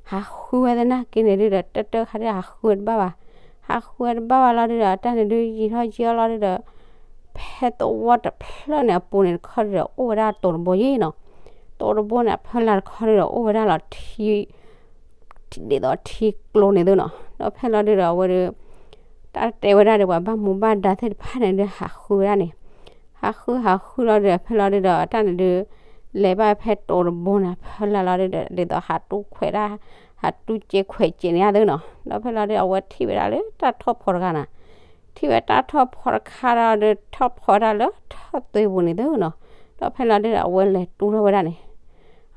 ဟးဃုဝဲသနာ်က့န့ၣ်ဒုးဒီး တၢ်တခါဒုးဟးဃုဝဲတဘၣ်ဘၣ်, ဟးဃုဝဲတဘၣ်ဘၣ်လီၤဒုးဒီး အတၢ်န့ၣ်ဒုးယံာ်ထီၣ်ယံာ်ထီၣ်လီၤဒုးဒီး ဖဲသဝီတဖျၢၣ်န့ၣ်အပူၤန့ၣ်တခီဒုးဒီး အိၣ်ဝဲဒၣ်တိၤတဘိယံၤနီၤ, တိၤတဘိန့ၣ် အဖီလာ်တခီဒုးဒီး အိၣ်ဝဲဒၣ်လီၤထံ ဒ်သိးထံကျိန့ၣ်သုနီၤ, ဒီးဖဲလီၤဒုးဒီးအဝဲဒုး တၢ်တဲဝဲဒၣ်ဒီးပှၤဘၣ်မူဘၣ်ဒါသ့ၣ်တဖၣ်န့ၣ်ဒုးဟးဃုဝဲဒၣ်န့ၣ်, ဟးဃုဟးဃုလီၤဒုးဒီး ဖဲလီၤဒုးဒီး အတၢ်န့ၣ်ဒုး လဲၤဘၣ်ဖဲတိၤတဘိန့ၣ် ဖီလာ်လီၤဒုးဒီး ဒ်သိးဟးတူၢ်ခွဲးဒၣ် ဟးတူၢ်စ့ခွဲးစ့န့ၣ်သုနီၤ, ဒီးဖဲလီၤဒုးဒီး အဝဲထံၣ်ဝဲဒၣ်လၢတၢ်ထီၣ်ဖီတဂၤနီၤ, ထံၣ်ဝဲတၢ်ထီၣ်ဖီတခါဒီးဒုး ထီၣ်ဖီဝဲဒၣ်လၢထီၣ်သွ့ပူၤန့ၣ်သုနီၤ, ဒီးဖဲလီၤဒုးဒီး အဝဲလဲၤတူၢ်ထီၣ်ဝဲဒၣ်န့ၣ်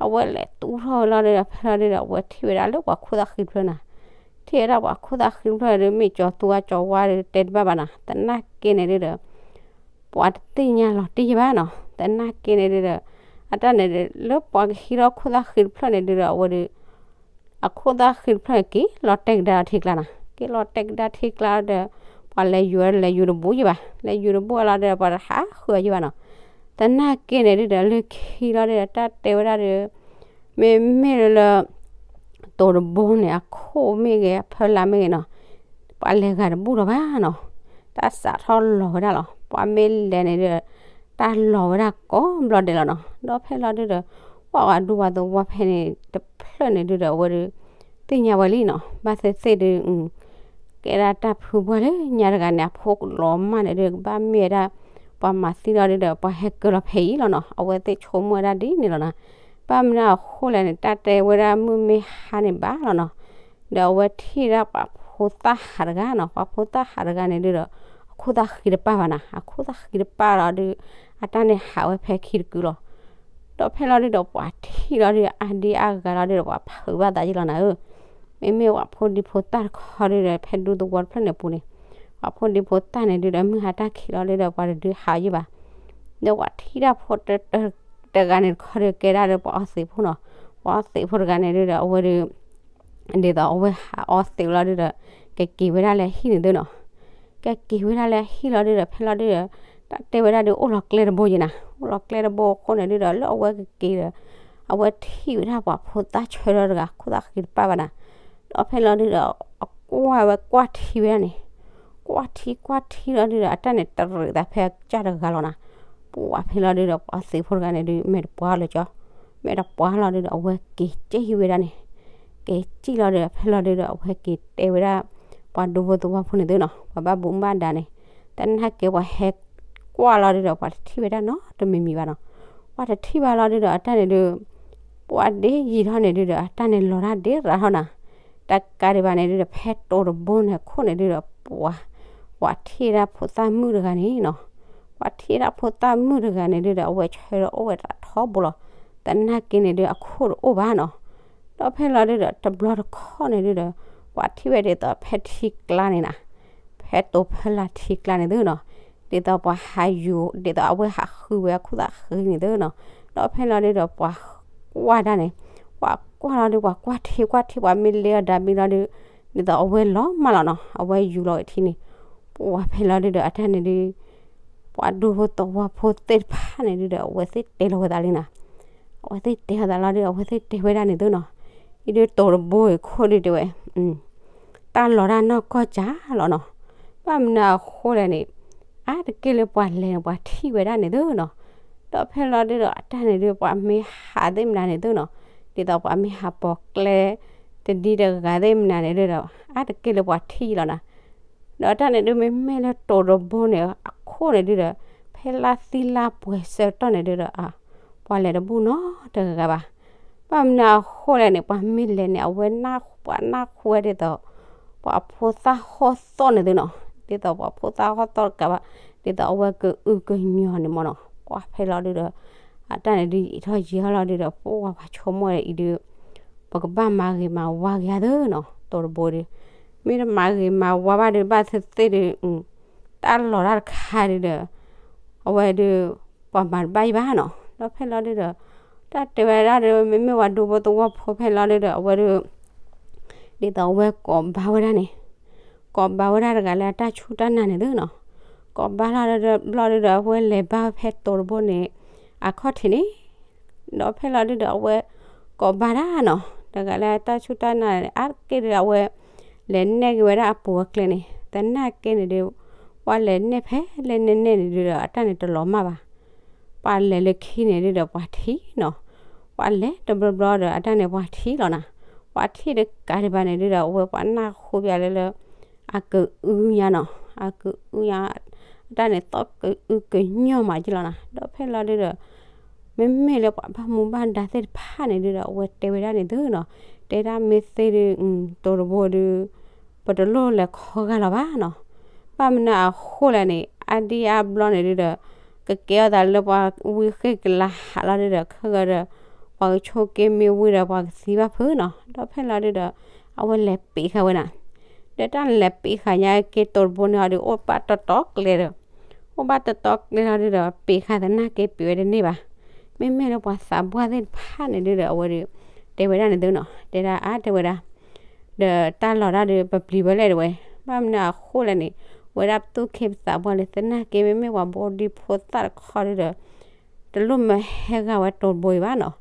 အဝဲလဲၤတူၢ်ထီၣ်ဝဲလီၤဒုးဒီး ဖဲလီၤဒုးဒီး အဝဲထံၣ်ဝဲဒၣ်လၢပှၤခိၣ်သၣ်ဃံတဖျၢၣ်နီၤ, ထံၣ်ဝဲဒၣ်ပှၤခိၣ်သၣ်ဃံတဖျၢၣ်ဒုး မ့ၢ်ကၠီၤသူဝါကၠီၤဝါဒုး တဲတဘၣ်ဘၣ်နီၤ, သနာ်က့န့ၣ်ဒုးဒီး ပှၤတသ့ၣ်ညါလီၤတံၢ်ယံၤဘၣ်နီၤ, သနာ်က့န့ၣ်ဒုးဒီး အတၢ်န့ၣ်ဒုး လၢပှၤကဟံးထီၣ်ခိၣ်သၣ်ဃံတဖျၢၣ်န့ၣ်ဒုးဒီး အဝဲဒုး အခိၣ်သၣ်ဃံတဖျၢၣ်န့ၣ် က့ၤလီၤတဲာ်ကဒါထံကျါနီၤ, က့ၤလီၤတဲာ်ကဒါထံကျါဒီး ပှၤလဲၤယူၤလဲၤယူၤတဘူးယံၤဘၣ်, လဲၤယူၤတဘူးအလီၤဒီး ပှၤတဟးဃုအီၤယံၤဘၣ်နီၤ, သနာ်က့န့ၣ်ဒုးဒီး လၢခံလီၤဒုးဒီး တၢ်တဲဝဲဒၣ်ဒီး မ့မ့ၢ်လၢ တိၤတဘိန့ၣ် အခိၣ်မ့ၢ်ဂ့ၤ အဖီလာ်မ့ၢ်ဂ့ၤနီၤ, ပှၤလဲၤဂၤတဘူးလီၤဘၣ်နီၤ, တၢ်စးထီၣ်လီၤဝဲဒၣ်လီၤ, ပှၤမ့ၢ်လဲၤန့ၣ်ဒုး တၢ်လီၤဝဲဒၣ်ကိးဘျီဒဲးလီၤနီၤ, ဒီးဖဲလီၤဒုးဒီး ပှၤဂၤဒူပှၤသဝီဖဲန့ၣ်တဖျၢၣ်န့ၣ်ဒုးဒီး အဝဲဒုး သ့ၣ်ညါဝဲလံနီၤ, ဘၣ်သ့ၣ်သ့ၣ်ဒုး ကဲဒၣ်တၢ်ဖုပှၢ်လၢညါတဂၤန့ၣ် အဖိကလီၤမၢ်န့ၣ်ဒုး ကဘၣ်မ့ၢ်ဝဲဒၣ် ပှၤမၤသံလီၤဒုးဒီး ပှၤဟဲကၢလီၤဖဲအံၤလီၤနီၤ, အဝဲသ့ၣ်ဆိကမိၣ်ဝဲဒၣ်ဒ်န့ၣ်လီၤနီၤ, ဘၣ်မနုၤအဃိလဲၣ်န့ၣ် တၢ်တဲဝဲဒၣ်မုၢ်မ့ၢ်ဟါန့ၣ်ဘၣ်လီၤနီၤ, ဒီးအဝဲထံၣ်ဒၣ်ပှၤဖိသၣ်ဟးတဂၤနီၤ, ပှၤဖိသၣ်ဟးတဂၤန့ၣ်ဒုးဒီး အခိၣ်သၣ်ဃံတပၢ်ဘၣ်နီၤ, အခိၣ်သၣ်ဃံတပၢ်လီၤဒုး အတၢ်န့ၣ်ဟးဝဲဖဲခံတကုလီၤ, ဒီးဖဲလီၤဒုးဒီး ပှၤထံၣ်လီၤဒုး အါဒံအါဂၤလီၤဒုးဒီး ပှၤဖုးဘၣ်သးယံၤလီၤနၤဧၢ, မ့မ့ၢ်ပှၤဖိဒံဖိသၣ်တခီဒုးဒီး ဖဲဒူသဝီတဖျၢၣ်န့ၣ်ပူၤန့ၣ် ပှၤဖိဒံဖိသၣ်န့ၣ်ဒုးဒီး မုၢ်ဟါတၢ်ခံးလီၤဒုးဒီး ပှၤတဒုးဟးယံၤဘၣ်, ဒီးပှၤထံၣ်ဒၣ်ဖိတဂၤန့ၣ်တခီဒုး ကဲဒၣ်ဒီးပှၤအီသံးဖိနီၤ, ပှၤအီသံးဖိတဂၤန့ၣ်ဒုးဒီး အဝဲဒုး ဒ်သိးအဝဲဟးအီသံးလီၤဒုးဒီး ကက့ၤဝဲဒၣ်လၢဟံၣ်န့ၣ်သုနီၤ, ကက့ၤဝဲဒၣ်လၢဟံၣ်လီၤဒုးဒီး ဖဲလီၤဒုးဒီး တၢ်တဲဝဲဒၣ်ဒုး အိၣ်လီၤကျဲတဘိယံၤနၤ, အိၣ်လီၤကျဲတဘိအဃိန့ၣ်ဒုးဒီး လၢအဝဲကက့ၤဒီး အဝဲထံၣ်ဝဲဒၣ်ပှၤဖိသၣ်ဆၢထၢၣ်တဂၤ ခိၣ်သၣ်ဃံတပၢ်ဘၣ်နၤ, ဒီးဖဲလီၤဒုးဒီး အကွၢ်ဝဲကွၢ်ထံဝဲဒၣ်န့ၣ်, ကွၢ်ထံကွၢ်ထံလီၤဒုးဒီး အတၢ်န့ၣ် တရံးသးဖဲအကစၢ်တဂၤလီၤနၤ, ပှၤဖဲလီၤဒုးဒီး ပှၤသံးဖိတဂၤန့ၣ်ဒုး မဲာ်တပှၢ်လၢကၠီ, မဲာ်တပှၢ်လီၤဒုးဒီး အဝဲက့ၤစံၣ်ဝဲဒၣ်န့ၣ်, က့ၤစံၣ်လီၤဒုးဒီး ဖဲလီၤဒုးဒီး အဝဲက့ၤတဲဝဲဒၣ် ပှၤဒူဖိသဝီဖိန့ၣ်သုနီၤ, ပှၤဘၣ်မူဘၣ်ဒါန့ၣ်, သနာ်က့ပှၤဟဲကွၢ်လီၤဒုးဒီး ပှၤတထံၣ်ဝဲဒၣ်နီတမံၤမံၤဘၣ်နီၤ, ပှၤတထံၣ်ဘၣ်လီၤဒုးဒီး အတၢ်န့ၣ်ဒုး ပှၤဒ့ယံာ်ထီၣ်န့ၣ်ဒုးဒီး အတၢ်န့ၣ်လီၤတၢ်ဒ့ရၤထီၣ်နၤ, တကးဒံးဘၣ်န့ၣ်ဒုးဒီး ဖဲတိၤတဘိန့ၣ်အခိၣ်န့ၣ်ဒုးဒီး ပှၤ ပှၤထံၣ်ဒၣ်ဖိသၣ်မုၣ်တဂၤန့ၣ်နီၤ, ပှၤထံၣ်ဒၣ်ဖိသၣ်မုၣ်တဂၤန့ၣ်ဒုးဒီး အဝဲဆၢထၢၣ်အိၣ်ဝဲဒၣ်ထီဘိလီၤ, သနာ်က့န့ၣ်ဒုး အခိၣ်တအိၣ်ဘၣ်နီၤ, ဒီးဖဲလီၤဒုးဒီး တဘျီတခီၣ်န့ၣ်ဒုးဒီး ပှၤထံၣ်ဝဲဒ်သိးဖဲထံကျါန့ၣ်နၤ, ဖဲတိၤဖီလာ်ထံကျါန့ၣ်သုနီၤ, ဒ်သိးပှၤဟးယူၤ ဒ်သိးအဝဲဟးဃုဝဲအခိၣ်သၣ်ဃံန့ၣ်သုနီၤ, ဒီးဖဲလီၤဒုးဒီး ပှၤကွၢ်ဒၣ်န့ၣ်, ပှၤကွၢ်လီၤဒုး ပှၤကွၢ်ထံကွၢ်ထံ ပှၤမ့ၢ်လဲၤအီၤဒါဘ့ၣ်လီၤဒုး ဒ်သိးအဝဲလီၤမၢ်လီၤနီၤ, အဝဲယူၤလီၤဝဲထံန့ၣ်, ပှၤဖဲလီၤဒုးဒီး အတၢ်န့ၣ်ဒုး ပှၤဒူဖိသဝီဖိသ့ၣ်တဖၣ်န့ၣ်ဒုးဒီး အဝဲသ့ၣ်တဲလီၤဝဲသးလံနၤ, အဝဲသ့ၣ်တဲလီၤသးလီၤဒုး အဝဲသ့ၣ်တဲဝဲဒၣ်န့ၣ်သုနီၤ, အံၤဒုးတိၤတဘိအခိၣ်ဒုးတဲဝဲ တၢ်လီၤတၢ်နီၢ်ကီၢ်စၢ်လီၤနီၤ, ဘၣ်မနုၤအဃိလဲၣ်န့ၣ်, အါတက့ၢ်လၢပှၤလဲၤန့ၣ် ပှၤထံၣ်ဝဲဒၣ်န့ၣ်သုနီၤ, ဒီးဖဲလီၤဒုးဒီး အတၢ်န့ၣ်ဒုး ပှၤမ့ၢ်ဟးသ့ၣ်မနုၤန့ၣ်သုနီၤ, ဒ်သိးပှၤမ့ၢ်ဟးပိာ်ကျဲ တဒံတဂၤသ့ၣ်မနုၤန့ၣ်ဒုးဒီး အါတက့ၢ်လၢပှၤထံၣ်လီၤနၤ, ဒီးတၢ်န့ၣ်ဒုး မ့မ့ၢ်လၢတိၤတဘိန့ၣ် အခိၣ်န့ၣ်ဒုးဒီး ဖဲလါသံလါပှဲၤဆၢကတီၢ်န့ၣ်ဒုးဒီး ပှၤလဲၤတဘူၣ်နီတဂၤဘၣ်, ဘၣ်မနုၤအဃိလဲၣ်န့ၣ် ပှၤမ့ၢ်လဲၤန့ၣ် အဝဲနၢ်ပှၤနၢ်ဟူဝဲဒ်သိး ပှၤဖိသၣ်ဟီၣ်သီၣ်န့ၣ်သုနီၤ, ဒ်သိးပှၤဖိသၣ်ဟီၣ်သီၣ်တကးဘၣ်, ဒ်သိးအဝဲကအုကညီၤန့ၣ်မ့ၢ်နီၤ, ပှၤဖဲလီၤဒုးဒီး အတၢ်န့ၣ်ဒုးယံာ်ထီၣ်ယံာ်ထီၣ်လီၤဒုးဒီး ပှၤပှၤဆိကမိၣ်အံၤဒုး ပကဘၣ်မၤဂ့ၤမၤဝါက့ၤသုနီၤ, တိၤတဘိဒုး မ့ၢ်တမၤဂ့ၤမၤဝါဘၣ်ဒုး ဘၣ်သ့ၣ်သ့ၣ်ဒုး တၢ်လီၤတၢ်တခါဒုးဒီး အဝဲဒုး ပှၤမၤတဘၣ်ယံၤဘၣ်နီၤ, ဒီးဖဲလီၤဒုးဒီး တၢ်တဲဝဲဒၣ်ဒီး မ့မ့ၢ်ပှၤဒူဖိသဝီဖိဖဲလီၤဒုးဒီး အဝဲဒုး ဒ်သိးအဝဲကိးဘါဝဲဒၣ်န့ၣ်, ကိးဘါဝဲဒၣ်တဂၤလၢအတၢ်ဆူၣ်တၢ်နာ်န့ၣ်သုနီၤ. ကိးဘါလီၤတဘျီဒုဒီး အဝဲလဲၤဘါဖဲတိၤတဘိန့ၣ် အခီၣ်ထံးန့ၣ်, ဒီးဖဲလီၤဒုဒီး အဝဲကိးဘါတၢ်နီၤ, တဂၤလၢအတၢ်ဆူၣ်တၢ်နာ်န့ၣ် အါတက့ၢ်ဒုဒီး အဝဲလဲၤနဲၣ်က့ၤဝဲဒၣ်အပူၤအကျဲန့ၣ်, သနာ်က့န့ၣ်ဒု ပှၤလဲၤနဲၣ်ဖဲလဲၣ်နဲၣ်နဲၣ်န့ၣ်ဒုဒီး အတၢ်န့ၣ်တလီၤမၢ်ဘၣ်. ပှၤလဲၤလၢခံန့ၣ်ဒုဒီး ပှၤထံၣ်နီၤ, ပှၤလဲၤတဘျီဘျီဒီး အတၢ်န့ၣ်ပှၤထံၣ်လီၤနၤ. ပှၤထံၣ်တကးဒံးဘၣ်န့ၣ်ဒုဒီး အဝဲပှၤနၢ်ဟူဘၣ်လၢလၢ အကအုညါနီၤ, အကအုညါ, အတၢ်န့ၣ်သီကအုကညီၢ်မးက့လီၤနၤ. ဒီးဖဲလီၤဒုဒီး မ့မ့ၢ်လၢပှၤဘၣ်မူဘၣ်ဒါသ့ၣ်တဖၣ်န့ၣ်ဒုဒီး အဝဲတဲဝဲဒၣ်န့ၣ်သုနီၤ, တဲဒၣ်မ့ၢ်သ့ၣ်ဒု တိၤတဘိဒု ပတလိၣ်လဲၤခီဂာ်လီၤဘၣ်နီၤ. ဘၣ်မနုၤအဃိလဲၣ်န့ၣ် အါဒံအါဘျီန့ၣ်ဒုဒီး ကကဲထီၣ်သးလၢပှၤဝံဃ့ၢ်ကလၤဟးလီၤဒုဒီး ခဲဂၤဒီး ပှၤကဆိးက့မ့ၢ်ဝံဒီး ပှၤကသံဘၣ်ဖုးနီၤ. ဒီးဖဲလီၤဒုဒီး အဝဲလဲၤပ့ၤဃာ်ဝဲနၤ. ဒီးတၢ်လဲၤပ့ၤဃာ်ညါက့တိၤတဘိန့ၣ်ဟီဒု အိၣ်ဘၣ်တတီကျဲဒီး အိၣ်ဘၣ်တတီကျဲလီၤဒုဒီး ပ့ၤဃာ်သနာ်က့ပ့ၤဝဲတန့ၢ်ဘၣ်. မ့မ့ၢ်လၢပှၤသးပှၢ်သ့ၣ်တဖၣ်န့ၣ်ဒုဒီး အဝဲဒု တဲဝဲဒၣ်န့ၣ်သုနီၤ, တဲဒၣ်အါတဲဝဲဒၣ် ဒီးတၢ်လီၤတၢ်ဒုး ပပျံၤဝဲလဲၣ်တဲဝဲ. ဘၣ်မနုၤအဃိလဲၣ်န့ၣ် ဝဲဒၣ်ပသူၣ်ခ့ပသးပှၢ်လၢ သနာ်က့မ့မ့ၢ်ပှၤဘိဒံဖိသၣ်တခီဒုဒီး တလိၣ်မၢဟဲဂာ်ဝဲတိၤတဘိအံၤဘၣ်နီၤ.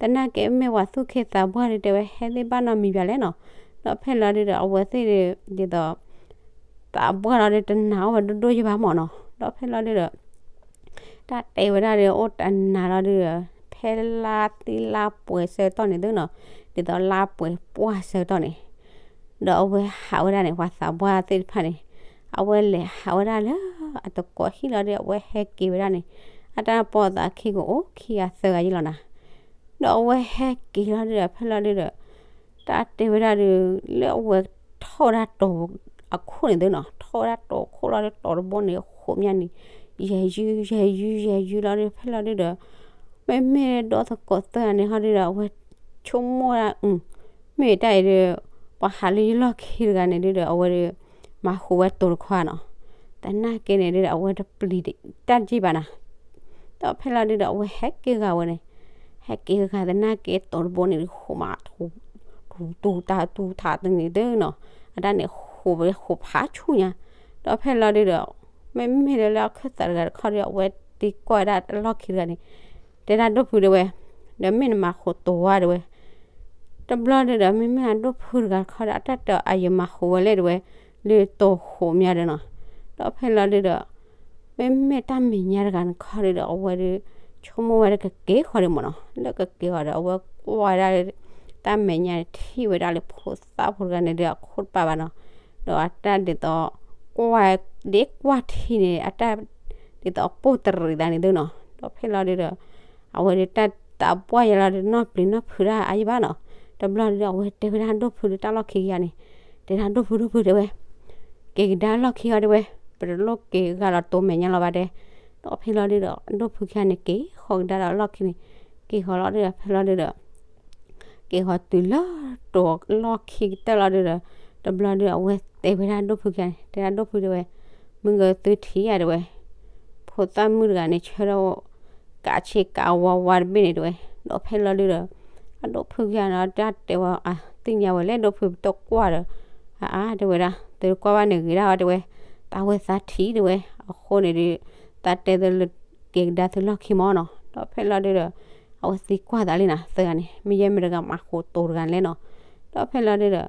သနာ်က့မ့ၢ်ပှၤသူၣ်ခ့သးပှၢ်ဒုတဲဝဲ ဟဲသ့ၣ်ဘၣ်နီတမံၤဘၣ်လဲၣ်နီၤ. ဒီးဖဲလီၤဒုဒီး အဝဲသ့ၣ်ဒု ဒ်သိး သးပှၢ်လီၤဒု တနာ်အိၣ်ဝဲဒိၣ်ဒိၣ်ယံၤဘၣ်မးနီၤ. ဒီးဖဲလီၤဒုဒီး တၢ်တဲဝဲဒၣ်ဒီး အိၣ်တနာ်လီၤဒုဒီး ဖဲလါသ့လါပှဲၤဆၢကတီၢ်န့ၣ်သုနီၤ, ဒ်သိးလါပှဲၤပှၢ်ဆၢကတီၢ်န့ၣ် ဒီးအဝဲဟးဝဲဒၣ်န့ၣ် ပှၤသးပှၢ်သ့ၣ်တဖၣ်န့ၣ် အဝဲလဲၤဟးဝဲဒၣ်လၢအတကိးဟံၣ်လီၤဒု အဝဲဟဲက့ၤဝဲဒၣ်န့ၣ် အတၢ်ပိာ်သးခံကအိၣ်ခံဂၤသၢဂၤယံၤလီၤနၤ. ဒီးအဝဲဟဲက့ၤလီၤဒုဒီး ဖဲလီၤဒုဒီး တၢ်တဲဝဲဒၣ်ဒု လၢအဝဲထီၣ်ဝဲဒၣ်တိၤအခိၣ်န့ၣ်သုနီၤ, ထီၣ်ဝဲဒၣ်တိၤအခိၣ်လီၤဒု တိၤတဘိန့ၣ် ဃိးမးန့ၣ် ယဲၢ်ယုၢ် ယဲၢ်ယုၢ် ယဲၢ်ယုၢ်လီၤဒု ဖဲလီၤဒုဒီး မ့မ့ၢ်ဒီသကိးသၢဂၤန့ၣ်ဟီဒုဒီး အဝဲဆိကမိၣ်ဝဲဒၣ် မ့ၢ်တၢ်အံၤဒု ပှၤဟးလၢယလီၢ်ခံတဂၤန့ၣ်ဒုဒီး အဝဲဒု မၤဃုာ်ဝဲတိၤတခီဧါနီၤ. သနာ်က့န့ၣ်ဒုဒီး အဝဲတပျံၤတၢ်က့ၢ်ဘၣ်နၤ. ဒီးဖဲလီၤဒုဒီး အဝဲဟဲက့ၤဂာ်ဝဲန့ၣ်, ဟဲက့ၤဂာ်သနာ်က့ တိၤတဘိန့ၣ်ဒု ဃိးမး ထူ ထူ ထူတၢ်ထူထးတန့ၣ်သုနီၤ, အတၢ်န့ၣ်ဃိးဝဲဃိးဖးဆူၣ်ညါ. ဒီးဖဲလီၤဒုဒီး မ့မ့ၢ်လၢလၢအခၢၣ်သးတဂၤတခီဒီး အဝဲသံကွၢ်ဝဲဒၣ်အလီၢ်ခံတဂၤန့ၣ်, တဲဒၣ်ဒိၣ်ဖုတဲဝဲ, ဒီးမ့ၢ်နမၤဃုာ်တိၤဝဲတဲဝဲ. တဘျီဒုဒီး မ့မ့ၢ်အဒိၣ်ဖုတဂၤတခီဒီး အတၢ်တဲအယမၤဃုာ်ဝဲလဲၣ်တဲဝဲ, လၢတိၤဃိးမးဒီးနီၤ. ဒီးဖဲလီၤဒုဒီး မ့မ့ၢ်တၢ်မဲာ်ညါတဂၤန့ၣ်ခီဒုဒီး အဝဲဒု ဆိကမိၣ်ဝဲဒၣ်ကက့ၤဃီဒုမးနီၤ, လၢကက့ၤဃီဒီး အဝဲကွၢ်ဝဲဒၣ် တၢ်မဲာ်ညါန့ၣ် ထံၣ်ဝဲဒၣ်လၢဖိသၣ်ဖိတဂၤန့ၣ်ဒု အခိၣ်တပာ်ဘၣ်နီၤ. ဒီးအတၢ်ဒ်သိး ကွၢ် ဒ်ကွၢ်ထံန့ၣ် အတၢ်ဒ်သိးအပိၢ်တရံးသးန့ၣ်သုနီၤ. ဒီးဖဲလီၤဒုဒီး အဝဲဒုတၢ်သးပှၢ်ယါလီၤဒု နီၢ်ပျံၤနီၢ်ဖုးတၢ်အါယံၤဘၣ်နီၤ. တဘျီဒုဒီး အဝဲတဲဝဲဒၣ်ဒိၣ်ဖုဒုတၢ်လီၢ်ခံကယၤန့ၣ်, တဲဒၣ်ဒိၣ်ဖုဒိၣ်ဖုတဲဝဲ, က့ၤကဒါလီၢ်ခံဃီတဲဝဲ, ပတလိၣ်က့ၤဂာ်လီၤတိၤမဲာ်ညါလီၤဘၣ်တဲ. ဒီးဖဲလီၤဒုဒီး ဒိၣ်ဖုခံဂၤန့ၣ် က့ၤဃီကဒါဒီးလီၢ်ခံန့ၣ်, က့ၤဃီလီၤဒုဒီး ဖဲလီၤဒုဒီး က့ၤဃီတုၤလၢတိၤလီၢ်ခံကတၢၢ်လီၤဒုဒီး တဘျီဒု အဝဲတဲဝဲဒၣ်ဒိၣ်ဖုခံဂၤန့ၣ်, တဲဒၣ်ဒိၣ်ဖုတဲဝဲ, မုၢ်ဂၢၢ်သုထံၣ်ဧါတဲဝဲ, ဖိသၣ်မုၣ်တဂၤန့ၣ် ဆၢထၢၣ် ကးဆ့ကးဝါဝါတဘ့ၣ်န့ၣ်တဲဝဲ. ဒီးဖဲလီၤဒုဒီး အဒိၣ်ဖုခံဂၤန့ၣ် တၢ်တဲဝဲ အသ့ၣ်ညါဝဲလဲၣ် ဒိၣ်ဖုပတကွၢ်ဒီး အါအါတဲဝဲဒၣ် သုတကွၢ်ဘၣ်န့ၣ်ဂ့ၤဒၣ်ဝဲတဲဝဲ, သးဝဲသးထံၣ်တဲဝဲ, အဃိန့ၣ်ဒု သးတဲသုလၢက့ၤကဒါသုလီၢ်ခံမးနီၤ. ဒီးဖဲလီၤဒုဒီး အဝဲသံကွၢ်သးလံနၤ သၢဂၤန့ၣ် မ့ၢ်ယဲမ့ၢ်တဂၤမၤဃုာ်တိၤတဂၤန့ၣ်လဲၣ်နီၤ. ဒီးဖဲလီၤဒုဒီး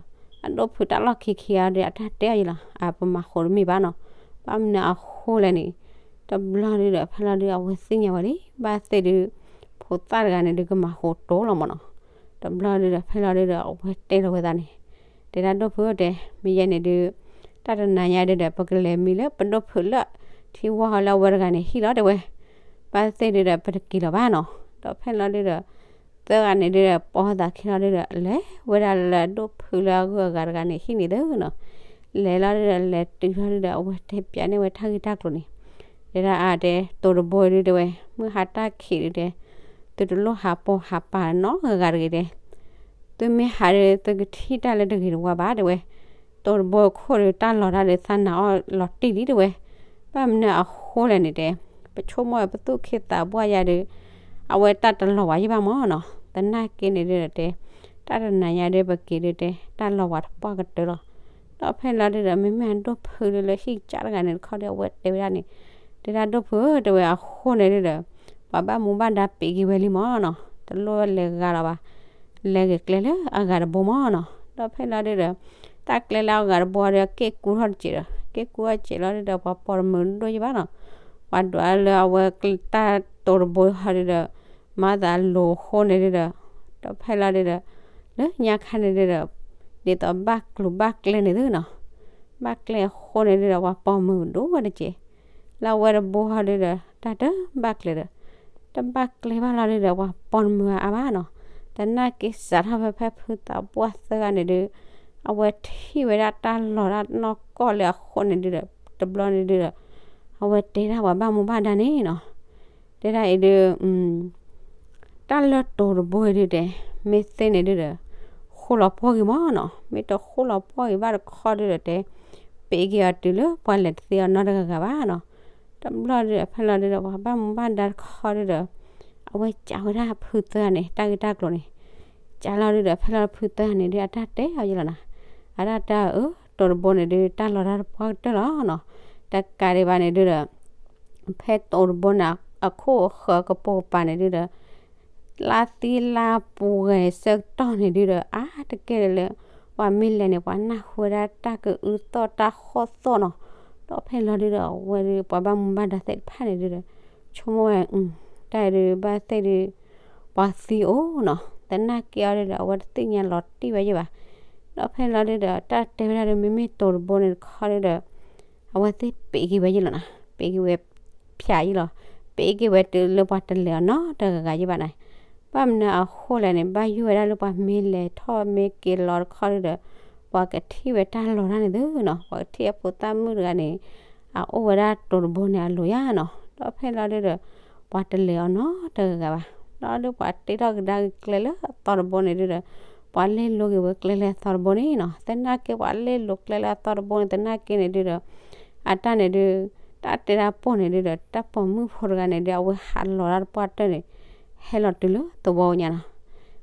အဒိၣ်ဖုတၢ်လီၢ်ခံခံဂၤဒီး အတၢ်တဲအီၤယံၤလီၤ အပမၤဃုာ်တမ့ၢ်ဘၣ်နီၤ. ဘၣ်မနုၤအဃိလဲၣ်န့ၣ် တဘျီဒုဒီး ဖဲလီၤဒု အဝဲသ့ၣ်ညါဝဲလံ ဘၣ်သ့ၣ်ဒု ဖိသၣ်တဂၤန့ၣ်ဒု ကမၤဃုာ်တိၤလီၤမးနီၤ. တဘျီဒုဒီး ဖဲလီၤဒုဒီး အဝဲတဲလီၤဝဲသးန့ၣ် တဲဒၣ်ဒိၣ်ဖုတဲ မ့ၢ်ယဲန့ၣ်ဒု တၢ်တနၤညါဒုဒီး ပကလဲၤမံလၢပဒိၣ်ဖုလၢ ထံဝီဟီလၢအဝဲတဂၤန့ၣ်ဟံၣ်လီၤတဲဝဲ. ဘၣ်သ့ၣ်ဒုဒီး ပတက့ၤလီၤဘၣ်နီၤ. ဒီးဖဲလီၤဒုဒီး သၢဂၤန့ၣ်ဒုဒီး ပိာ်သးခံလီၤဒုဒီး လဲၤဝဲဒၣ်လၢဒိၣ်ဖုလၢအဂုၤအဂၤတဂၤန့ၣ်ဟံၣ်န့ၣ်သုနီၤ. လဲၤလီၤဒုဒီး လဲၤတုၤလီၤဒုဒီး အဝဲတဲပျးန့ၢ်ဝဲတၢ်ဂ့ၢ်တၢ်ကျိၤန့ၣ် တဲဒၣ်အါတဲ တိၤတဘိဒုတဲဝဲ မုၢ်ဟါတၢ်ခံးဒုတဲ သုတလိၣ်ဟးပိာ်ဟးပာ်နီတဂၤဂၤတဂ့ၤတဲ. သုမ့ၢ်ဟးဒု သုကထံၣ်တၢ်လၢတဂ့ၤတဝါဘၣ်တဲဝဲ. တိၤတဘိခိၣ်ဒု တၢ်လီၤတၢ်ဒု သးနာ်အီၤလီၤတံၢ်လံတဲဝဲ. ဘၣ်မနုၤအဃိလဲၣ်န့ၣ်တဲ ပဆိကမိၣ်ဝဲပသူၣ်ခ့သးပှၢ်ယါဒု အဝဲတၢ်တလီၤဝဲယံၤဘၣ်မးနီၤ. သနာ်က့န့ၣ်ဒုဒီးတဲ တၢ်တနၤညါဒုး ပက့ၤဒုးတဲ တၢ်လီၤဝဲတပှၢ်ကတၢၢ်လီၤ. ဒီးဖဲလီၤဒုးဒီး မ့မ့ၢ်အဒိၣ်ဖုဒုးလၢဟံၣ်ကၠၢ်တဂၤန့ၣ်တခီဒီး အဝဲတဲဝဲဒၣ်န့ၣ်, တဲဒၣ်ဒိၣ်ဖုဧၢ တဲဝဲအဃိန့ၣ်ဒုးဒီး ပှၤဘၣ်မူဘၣ်ဒါပ့ၤက့ၤဝဲလံမၢ်နီၤ, တလိၣ်လဲၤဂၤလီၤဘၣ်, လဲၤဂ့ၤကျဲလၢအဂၤတဘိမၢ်နီၤ. ဒီးဖဲလီၤဒုးဒီး တၢ်ကျဲလၢအဂၤတဘိဒီး က့ၣ်ကူထီၣ်တစဲးဒီး က့ၣ်ကူထီၣ်တစဲးလီၤဒုးဒီး ပှၤပိာ်တမုာ်ဒိၣ်ယဘၣ်နီၤ, ပှၤဒွးလၢအဝဲတၢ်တိၤတဘိဟီဒုးဒီး မၤသးလိၤအဃိန့ၣ်ဒုးဒီး ဒီးဖဲလီၤဒုးဒီး လၢညါခါန့ၣ်ဒုးဒီး ဒ်သိးဘၣ်ကျိၤဘၣ်ကျဲန့ၣ်သုနီၤ, ဘၣ်ကျဲအဃိန့ၣ်ဒုးဒီး ပှၤပိာ်မုၣ်ဒိၣ်ဝဲတစဲး, လၢအဝဲတဘိဟီဒုးဒီး တၢ်တဘၣ်ကျဲဒီး တဘၣ်ကျဲဘၣ်လီၤဒုးဒီး ပှၤပိာ်မုၣ်အါဘၣ်နီၤ, သနာ်က့စးထီၣ်ဖဲဖဲဖုသးပှၢ်သၢဂၤန့ၣ်ဒုး အဝဲထံၣ်ဝဲဒၣ်တၢ်လီၤတၢ်နီၢ်ကီၢ်လၢအဃိန့ၣ်ဒုးဒီး တဘျီန့ၣ်ဒုးဒီး အဝဲတဲဒၣ်ပှၤဘၣ်မူဘၣ်ဒါန့ၣ်နီၤ, တဲဒၣ်အံၤဒုး တၢ်လၢတိၤတဘိအံၤဒုးတဲ မ့ၢ်သ့န့ၣ်ဒုးဒီး ဃိလီၤပှီၢ်ဂ့ၤမၢ်နီၤ, မ့ၢ်တဃိလီၤပှီၢ်ဂ့ၤဘၣ်တခီဒုးဒီးတဲ ပ့ၤက့ၤအီၤတုၤလၢပှၤလဲၤတသ့အီၤနီတဂၤဂၤဘၣ်နီၤ. တဘျီဒုးဒီး ဖဲလီၤဒုးဒီး ပှၤဘၣ်မူဘၣ်ဒါတခီဒုးဒီး အဝဲကးဝဲဒၣ်ဖုသၢဂၤန့ၣ် တၢ်ဂ့ၢ်တၢ်ကျိၤန့ၣ်, ကးလီၤဒုးဒီး ဖဲလီၤဖုသၢဂၤန့ၣ်ဒုး အတၢ်တဲအီၤယလီၤနီၤ, အတၢ်တဲအီၤအၢ တိၤတဘိန့ၣ်ဒုး တၢ်လီၤတၢ်တပှၢ်ကတၢၢ်လီၤနီၤ, တကးဒံးဘၣ်န့ၣ်ဒုးဒီး ဖဲတိၤတဘိန့ၣ် အခိၣ်အဃၢၤကပိာ်ကပၤန့ၣ်ဒုးဒီး လါသံလါပူၤဂဲၤဆၢကတီၢ်န့ၣ်ဒုးဒီး အါတက့ၢ်လၢ ပှၤမ့ၢ်လဲၤန့ၣ် ပှၤနၢ်ဟူဝဲဒၣ်တၢ်ကအုသီၣ်တၢ်ဃီၣ်သီၣ်နီၤ, ဒီးဖဲလီၤဒုးဒီး အဝဲဒုး ပှၤဘၣ်မူဘၣ်ဒါသ့ၣ်တဖၣ်န့ၣ်ဒုးဒီး ဆိကမိၣ်ဝဲ တၢ်ဒုးဘၣ်သ့ၣ်ဒုး ပှၤသံအိၣ်နီၤ, သနာ်က့အီၤဒုးဒီး အဝဲတသ့ၣ်ညါလီၤတံၢ်ဝဲယဘၣ်, ဒီးဖဲလီၤဒုးဒီး တၢ်တဲဝဲဒၣ်ဒီး မ့မ့ၢ်တိၤတဘိန့ၣ်တခီဒုးဒီး အဝဲသ့ၣ်ပ့ၤက့ၤဝဲယလီၤနီၤ, ပ့ၤက့ၤဝဲဖၠးယလီၤ, ပ့ၤက့ၤဝဲတုၤလၢပှၤတလဲၤအီၤနီတဂၤဂၤယဘၣ်န့ၣ်, ဘၣ်မနုၤအဃိလဲၣ်န့ၣ် ဘၣ်ယိၣ်ဝဲဒၣ်လၢပှၤမ့ၢ်လဲၤထီၣ်မ့ၢ်က့ၤလီၤတခီဒုးဒီး ပှၤကထံၣ်ဝဲတၢ်လီၤတၢ်န့ၣ်သုနီၤ, ပှၤကထံၣ်အဖိသၣ်မုၣ်တဂၤန့ၣ် အအိၣ်ဝဲဒၣ်တိၤတဘိန့ၣ်အလိၤယါနီၤ, ဒီးဖဲလီၤဒုးဒီး ပှၤတလဲၤအီၤနီတဂၤဂၤဘၣ်, ဒီးဒုးပှၤတ့ထီၣ်ကဒါက့ၤကျဲလၢအသီတဘိန့ၣ်ဒုးဒီး ပှၤလဲၤလိၤက့ၤဝဲကျဲလၢအသီတဘိန့ၣ်နီၤ, သနာ်က့ပှၤလဲၤလိၤကျဲလၢအသီတဘိန့ၣ် သနာ်က့န့ၣ်ဒုးဒီး အတၢ်န့ၣ်ဒုး တၢ်တဲတၢ်ပိာ်န့ၣ်ဒုးဒီး တၢ်ပိာ်မုၣ်ဖိတဂၤန့ၣ်ဒုး အဝဲဟးလီၤတၢ်တပှၢ်တၢၢ်န့ၣ် ဟဲလီၤတုၤလၢသဝီညါနီၤ,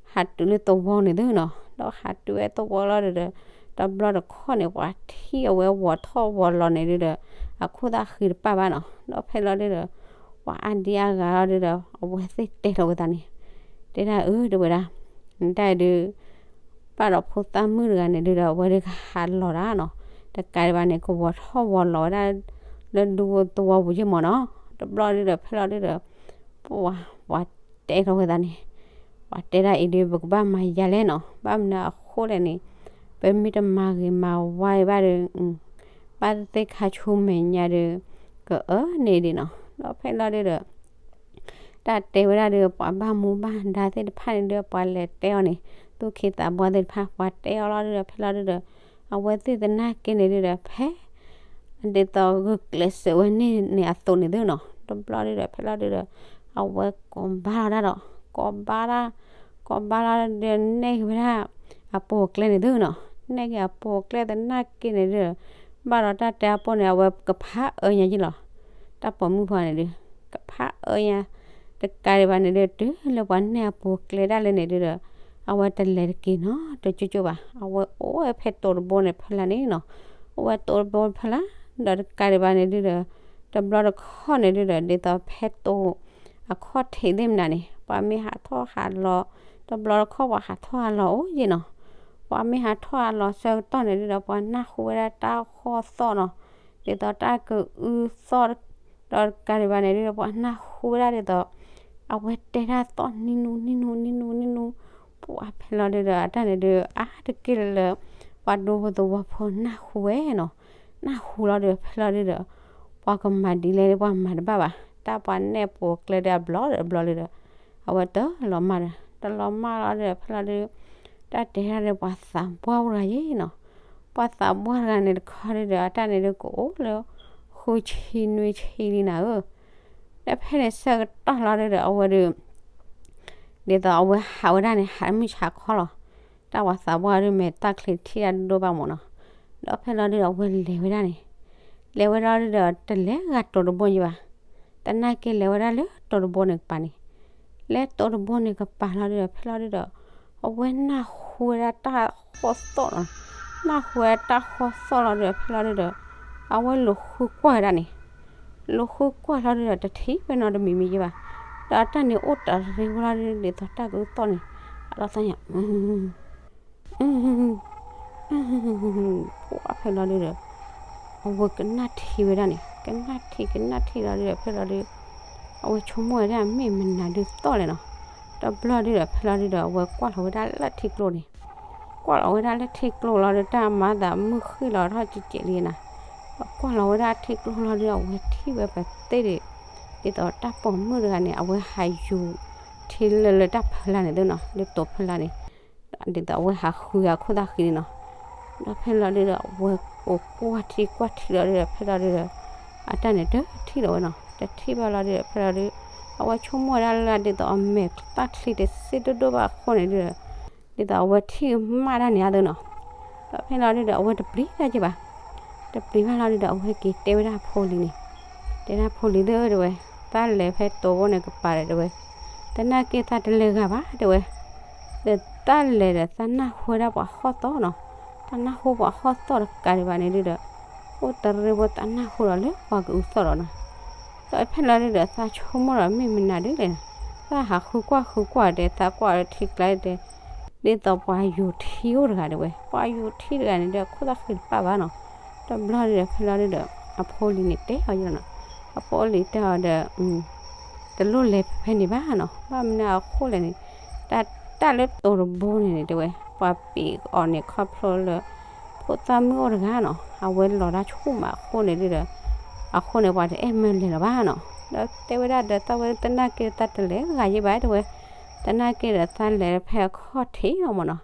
ဟးတုၤလၢသဝီန့ၣ်သုနီၤ, ဒီးဟးတုၤဝဲသဝီလီၤဒုးဒီး တဘျီတခီၣ်န့ၣ် ပှၤထံၣ်အဝဲဝီၤထီၣ်ဝီၤလီၤန့ၣ်ဒုးဒီး အခိၣ်သၣ်ဃံတပၣ်ဘၣ်နီၤ, ဒီးဖဲလီၤဒုးဒီး ပှၤအါဒံအါဂၤလီၤဒုးဒီး အဝဲသ့ၣ်တဲထီၣ်ဝဲသးန့ၣ်, တဲဒၣ်အၢ တဲဝဲဒၣ် နတၢ်အံၤဒုး ဘၣ်ဒီးဖိသၣ်မုၣ်တဂၤန့ၣ်ဒုးဒီး အဝဲဒုးကဟးလီၤတၢ်နီၤ, တကးဒံးဘၣ်န့ၣ် ကဝီၤထီၣ်ဝီၤလီၤဝဲဒၣ် လၢဒူသဝီပူၤယ့ၢ်မၢ်နီၤ, တဘျီဒုးဒီး ဖဲလီၤဒုးဒီး ပှၤ ပှၤတဲထီၣ်ဝဲသးန့ၣ်, ပှၤတဲဒၣ်အံၤဒုး ပကဘၣ်မၤယါလဲၣ်နီၤ, ဘၣ်မနုၤအဃိလဲၣ်န့ၣ် ပမ့ၢ်တမၤဂ့ၤမၤဝါဘၣ်ဒီး ဘၣ်သ့ၣ်ခါဆူမဲာ်ညါဒီး ကအၢန့ၣ်ဒံးနီၤ, ဒီးဖဲလီၤဒုးဒီး တၢ်တဲဝဲဒၣ်ဒီး ပှၤဘၣ်မူဘၣ်ဒါသ့ၣ်တဖၣ်န့ၣ်ဒုး ပှၤလဲၤတဲအီၤန့ၣ် သူၣ်က့သးပှၢ်သ့ၣ်တဖၣ် ပှၤတဲအီၤလီၤဒုးဒီး ဖဲလီၤဒုးဒီး အဝဲသ့ၣ်သနာ်က့န့ၣ်ဒုးဒီး ဖဲ ဒ်သိးဂုာ်ကျဲးစၢးဝဲန့ၣ်န့ၣ်အသိးန့ၣ်သုနီၤ, တဘျီဒုးဒီး ဖဲလီၤဒုးဒီး အဝဲကိးဘါလီၤဒၣ်ဒီး ကိးဘါလီၤ ကိးဘါလီၤဒီး နဲၣ်က့ၤဝဲဒၣ် အပိာ်ကျဲန့ၣ်သုနီၤ, နဲၣ်က့ၤအပိာ်ကျဲသနာ်က့န့ၣ်ဒုး ဘၣ်ဒီးတၢ်တဲအပိာ်န့ၣ် အဝဲကဖးအၢညါယ့ၢ်လီၤ, တၢ်ပိာ်မုၣ်ဖိန့ၣ်ဒုး ကဖးအၢညါ တကးဒံးဘၣ်န့ၣ်ဒုး တုၤလၢပှၤနဲၣ်အပိာ်ကျဲဒၣ်လဲာ်န့ၣ်ဒုးဒီး အဝဲတလဲၤတက့ၤနီတကၠိကၠိဘၣ်, အဝဲအိၣ်ဝဲဖဲတိၤတဘိန့ၣ်ဖဲလၢ်န့ၣ်နီၤ, အိၣ်ဝဲတိၤတဘိဖဲလၢ် ဒီးတကးဒံးဘၣ်န့ၣ်ဒုးဒီး တဘျီတခီၣ်န့ၣ်ဒုးဒီး ဒ်သိးဖဲတိၤ အခီၣ်ထံးသ့ၣ်မနုၤန့ၣ် ပှၤမ့ၢ်ဟးထီၣ်ဟးလီၤ တဘျီတခီၣ်ပှၤဟးထီၣ်ဟးလီၤအိၣ်ယ့ၢ်နီၤ, ပှၤမ့ၢ်ဟးထီၣ်ဟးလီၤဆၢကတီၢ်န့ၣ်ဒုးဒီး ပှၤနၢ်ဟူဝဲဒၣ်တၢ်ဃီၣ်သီၣ်နီၤ, ဒ်သိးတၢ်ကအုသီၣ် ဒီးတကးဒံးဘၣ်န့ၣ်ဒုးဒီး ပှၤနၢ်ဟူဝဲဒၣ်ဒ်သိး အဝဲတဲတၢ်သီၣ်နံၤနူနံၤနူနံၤနူနံၤနူ ပှၤဖဲလီၤဒုးဒီး အတၢ်န့ၣ်ဒုး အါတက့ၢ်လၢ ပှၤဒူဖိသဝီဖိနၢ်ဟူဝဲနီၤ, နၢ်ဟူလီၤဒုး ဖဲလီၤဒုးဒီး ပှၤကမၤဒ်လဲၣ် ပှၤမၤတဘၣ်ဘၣ်, တၢ်ပှၤနဲၣ်ပိာ်ကျဲဒုးအဘျီဒီးအဘျီဒုးဒီး အဝဲတလီၤမၢ်ဒီး တလီၤမၢ်လီၤဒုးဒီး ဖဲလီၤဒုး တၢ်တဲတၢ်ဒီးပှၤသးပှၢ်တဂၤယ့ၢ်နီၤ, ပှၤသးပှၢ်တဂၤန့ၣ်တခီဒုးဒီး အတၢ်န့ၣ်ဒုးကအိၣ်လၢ ဃုဆံနွံဆံလံနၤဧၢ, ဒီးဖဲန့ၣ်ဆၢကတီၢ်လီၤဒုးဒီး အဝဲဒုး ဒ်သိးအဝဲဟးဝဲဒၣ်န့ၣ် ဟးမုၢ်ဆါခီလီၤ, တၢ်ပှၤသးပှၢ်ဒုးမ့ၢ်တၢ်ချံထံၣ်တၢ်ဒိၣ်ဘၣ်မၢ်နီၤ, ဒီးဖဲလီၤဒုးဒီး အဝဲလဲၤဝဲဒၣ်န့ၣ်, လဲၤဝဲဒၣ်ဒုးဒီး တလဲၤဂၤတိၤတဘိယ့ၢ်ဘၣ်, သနာ်က့လဲၤဝဲဒၣ်လၢတိၤတဘိန့ၣ်ကပၤန့ၣ်, လဲၤတိၤတဘိန့ၣ်ကပၤလီၤဒုးဒီး ဖဲလီၤဒုးဒီး အဝဲနၢ်ဟူ နၢ်ဟူဝဲဒၣ်တၢ်ဃီသီၣ်လီၤ, နၢ်ဟူဝဲဒၣ်တၢ်ဃီသီၣ်လီၤဒုဒီး ဖဲလီၤဒုဒီး အဝဲလူၤဃုကွၢ်ဝဲဒၣ်န့ၣ်, လူၤဃုကွၢ်လီၤဒုဒီး တထံၣ်ဝဲနီတမံၤမံၤယဲဘၣ်, ဒီးအတၢ်န့ၣ်အိၣ်တရံးဝဲလီၤဒု ဒ်သိးတၢ်ကအုသီၣ်န့ၣ်, အလီၤသးညါ ပှၢ်ဖဲလီၤဒုဒီး အဝဲကနၣ်ထံဝဲဒၣ်န့ၣ်, ကနၣ်ထံကနၣ်ထံလီၤဒုဒီး ဖဲလီၤဒု အဝဲဆိကမိၣ်ဝဲဒၣ်မ့ၢ်မနုၤဒုသီၣ်လဲၣ်နီၤ, တဘျီဒုဒီး ဖဲလီၤဒုဒီး အဝဲကွၢ်လီၤဝဲဒၣ်လၢထံကျိန့ၣ်, ကွၢ်လီၤဝဲဒၣ်လၢထံကျိလီၤဒု တၢ်မၤသးမုၢ်ဃ့ၢ်လီၤထီၣ်ကဲးကဲးလံနီၤ, ကွၢ်လီၤဝဲဒၣ်ထံကျိလီၤဒု အဝဲထံၣ်ဝဲပသ့ၣ်ဒု ဒ်သိးတၢ်ပိာ်မုၣ်တဂၤန့ၣ် အဝဲဟးယူၤထံလၢလၢတၢ်ဖီလာ်န့ၣ်သ့နီၤ, လၢတိၤဖီလာ်န့ၣ်, ဒ်သိးအဝဲဟးဃုအခိၣ်သၣ်ဃံန့ၣ်နီၤ, ဒီးဖဲလီၤဒုဒီး အဝဲအိၣ်ကွၢ်ထံကွၢ်ထံလီၤဒုဒီး ဖဲလီၤဒုဒီး အတၢ်န့ၣ်တထံၣ်လီၤဝဲနီၤ, တထံၣ်ဘၣ်လီၤဒုဒီး ဖဲလီၤဒု အဝဲဆိကမိၣ်ဝဲဒၣ်လၢဒ်သိးအမဲာ်သၣ်ချံတစ့ဒိၣ်ဒိၣ်ဘၣ်အဃိန့ၣ်ဒုဒီး ဒ်သိးအဝဲထံၣ်မၣ်တၢ်န့ၣ်အသိးနီၤ, ဒီးဖဲလီၤဒုဒီး အဝဲတပျံၤတၢ်က့ၤဘၣ်, တပျံၤဘၣ်လီၤဒုဒီး အဝဲက့ၤတဲဝဲဒၣ်အဖိလံၤန့ၣ်, တဲဒၣ်ဖိလံၤသ့ၣ်ဧၢတဲဝဲ, သးလဲၤဖဲတိၤဘိန့ၣ်ကပၤဒီးတဲဝဲ, သနာ်က့သးတလဲၤဂၤဘၣ်တဲဝဲ, ဒီးသးလဲၤဒီးသးနၢ်ဟူဝဲဒၣ်ပှၤဃီၣ်သီၣ်နီၤ, တၢ်နၢ်ဟူပှၤဃီၣ်သီၣ်တကးဒံးဘၣ်န့ၣ်ဒုဒီး အိၣ်တရံးဝဲသးနၢ်ဟူဒီးလၢပှၤကအုသီၣ်လီၤနီၤ, ဒီးဖဲလီၤဒုဒီး သးဆိကမိၣ်ဒီးမ့ၢ်မနုၤဒုလဲၣ်နီၤ, သးဟးဃုကွၢ်ဃုကွၢ်ဒီး သးကွၢ်လၢထံကျါတဲ ဒ်သိးပှၤယူၤထံအိၣ်တဂၤတဲဝဲ, ပှၤယူၤထံတဂၤန့ၣ်ဒီး ခိၣ်သၣ်ဃံတပၣ်ဘၣ်နီၤ, တဘျီဒုဒီး ဖဲလီၤဒုဒီး အဖိလံၤန့ၣ်တဲအီၤယလီၤနီၤ, အဖိလံၤတဲအီၤဒီး တလိၣ်လဲၤဖဲဖဲန့ၣ်ဘၣ်နီၤ, ဘၣ်မနုၤအဃိလဲၣ်န့ၣ်, တၢ်လၢတိၤတဘိန့ၣ်န့ၣ်တဲဝဲ ပှၤပံးအီၤန့ၣ်ခီဖျိလၢ ဖိသၣ်မုၣ်အိၣ်တဂၤနီၤ, အဝဲလီၤတၢ်ဆူၣ်မးအဃိန့ၣ်ဒုဒီး အဃိန့ၣ် ပှၤတအဲၣ်မၢလဲၤလီၤဘၣ်နီၤ, ဒီးတဲဝဲဒၣ်ဒီး သးဝဲသနာ်က့သးတလဲၤဂၤယဲဘၣ်တဲဝဲ, သနာ်က့ဒီးသးလဲၤဖဲအခီၣ်ထံးလီၤမးနီၤ,